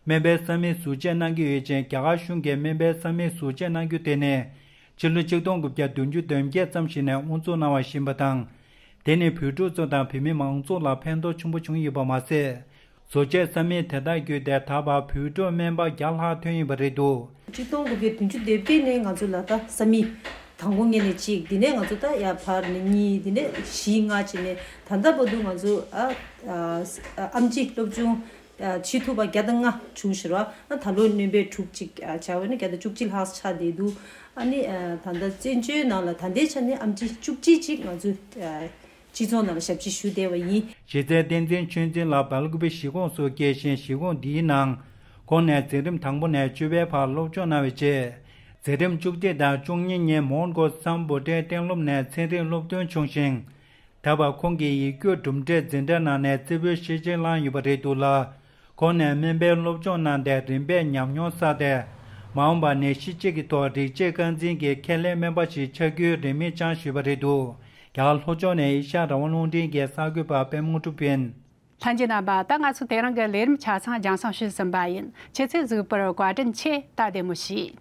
སྨན་པའི་ས་མིག་ཟུར་བཅད་གནང་གི་ཡོད་ཅིང་། རྒྱ་གར་གཞུང་གིས་སྨན་པའི་ས་མིག་ཟུར་བཅད་གནང་རྒྱུ་དེ་ནི། ཕྱི་ལོ་ཆིག་སྟོང་དགུ་བརྒྱ་བདུན་ཅུ་དོན་བརྒྱད་ཙམ་ཞིག་ནས་དབུ་འཛུགས་གནང་བ་ཡིན་པ་དང་། དེ་ནི་བོད་ཕྲུག་ཚོ་དང་བོད་མི་མང་ཚོགས་ལ་ཕན་ཐོགས་ཆེན་པོ་བྱུང་ཡོད་པ་མ་ཟད། བཟོ་བཅོས་ས་མིག་དེ་དག་བརྒྱུད་དེ་ད་བར་བོད་ཕྲུག་སྨན་པ་བརྒྱ་ལྷག་ཐོན་ཡོད་པ་རེད་འདུག། ཆིག་སྟོང་དགུ་བརྒྱ་བདུན་ཅུ་དོན་བརྒྱད་ནས་ང་ཚོ་ལ་ད་ས་མིག་དང་པོ་ངོས་ནས་གཅིག། དེ་ནས་ང་ཚོ་ད་ཡར་ཕར་ནས་གཉིས། དེ་ནས་བཞི་ལྔ་བྱས་ནས་ད་ལྟ་བར་དུ་ང་ཚོ་ཨ་ཨ་ཨེམ་ཆི་སློབ་སྦྱོང་ཨ་བྱེད་ཐུབ་པ་བརྒྱ་དང་ལྔ་བྱུང་ཟེར་བ། ཨ་ད་ལོ་སྣོན་པའི་དྲུག་ཅིག་ཨ་བྱ་བ་ནི་བརྒྱ་དང་བཅུ་གཅིག་ལྷག་ཆགས་བསྡད་འདུག། ཨ་ནི་ཨ་ད་ལྟ་བཙན་བྱོལ་ནང་ལ་ད་ལྟའི་ཆ་ནས་ཨེམ་ཆི་བཅུ་གཅིག་ཅིག་ང་ཚོས་ཨ་སྤྱི་ཚོགས་ནང་ལ་ཞབས་ཕྱི་ཞུ་བསྡད་པ་ཡིན། གཞི་རྩའི་བསྟན་འཛིན་ཆོས་འཛིན་ལགས་སྦེལ་ཀུ་པེ་གཞིས་ཁོངས་སུ་སྐྱེས་ཤིང་། གཞིས་ཁོངས་འདིའི་ནང་ཁོང་ནས་འཛིན་རིམ་དང་པོ་ནས་བཅུ་པའི་བར་སློབ་སྦྱོང་གནང་བའི་རྗེས། འཛིན་རིམ་བཅུ་གཅིག་དང་བཅུ་གཉིས་གཉིས་མོན་གྷོ་སམ་བྷོ་ཊའི་གཏན་སློབ་ནས་ཚན་རིག་སློབ་ཐོན་བྱུང་ཞིང་། ད་བར་ཁོང་གིས་ཡིག་རྒྱུགས་གྲུབ་འབྲས་འཛིན་གྲྭ་ནང་ནས་རྩེ་ཕུད་ཤེས་བྱ་བླངས་ཡོད་པ་རེད་འདུག་ལ། ཁོང་ནས་སྨན་པའི་སློབ་སྦྱོང་གནང་སྟེ་རིམ་པས་ཉམས་མྱོང་བསགས་ཏེ། མ་འོངས་པར་ནད་གཞི་གཅིག་གི་ཐོག་རིགས་དཔྱད་རྐང་འཛིན་གྱི་ཁྱད་ལས་སྨན་པ་ཞིག་ཆགས་རྒྱུའི་རེ་སྨོན་བཅངས་ཞུས་པ་རེད་འདུག། རྒྱ་གར་ལྷོ་ཕྱོགས་ནས་ཨེ་ཤ་ཡ་རང་དབང་རླུང་འཕྲིན་གྱི་གསར་འགོད་པ་པད་མ་དངོས་གྲུབ་ཡིན། ལྷན་རྒྱས་རྣམ་པ། ད་ང་ཚོ་དེ་རིང་གི་ལས་རིམ་ཆ་ཚང་རྒྱང་སྲིང་ཞུས་ཟིན་པ་ཡིན། ཁྱེད་ཚོས་གཟིགས་པར་བཀའ་དྲིན་ཆེ། ད་བདེ་མོ་བྱོས།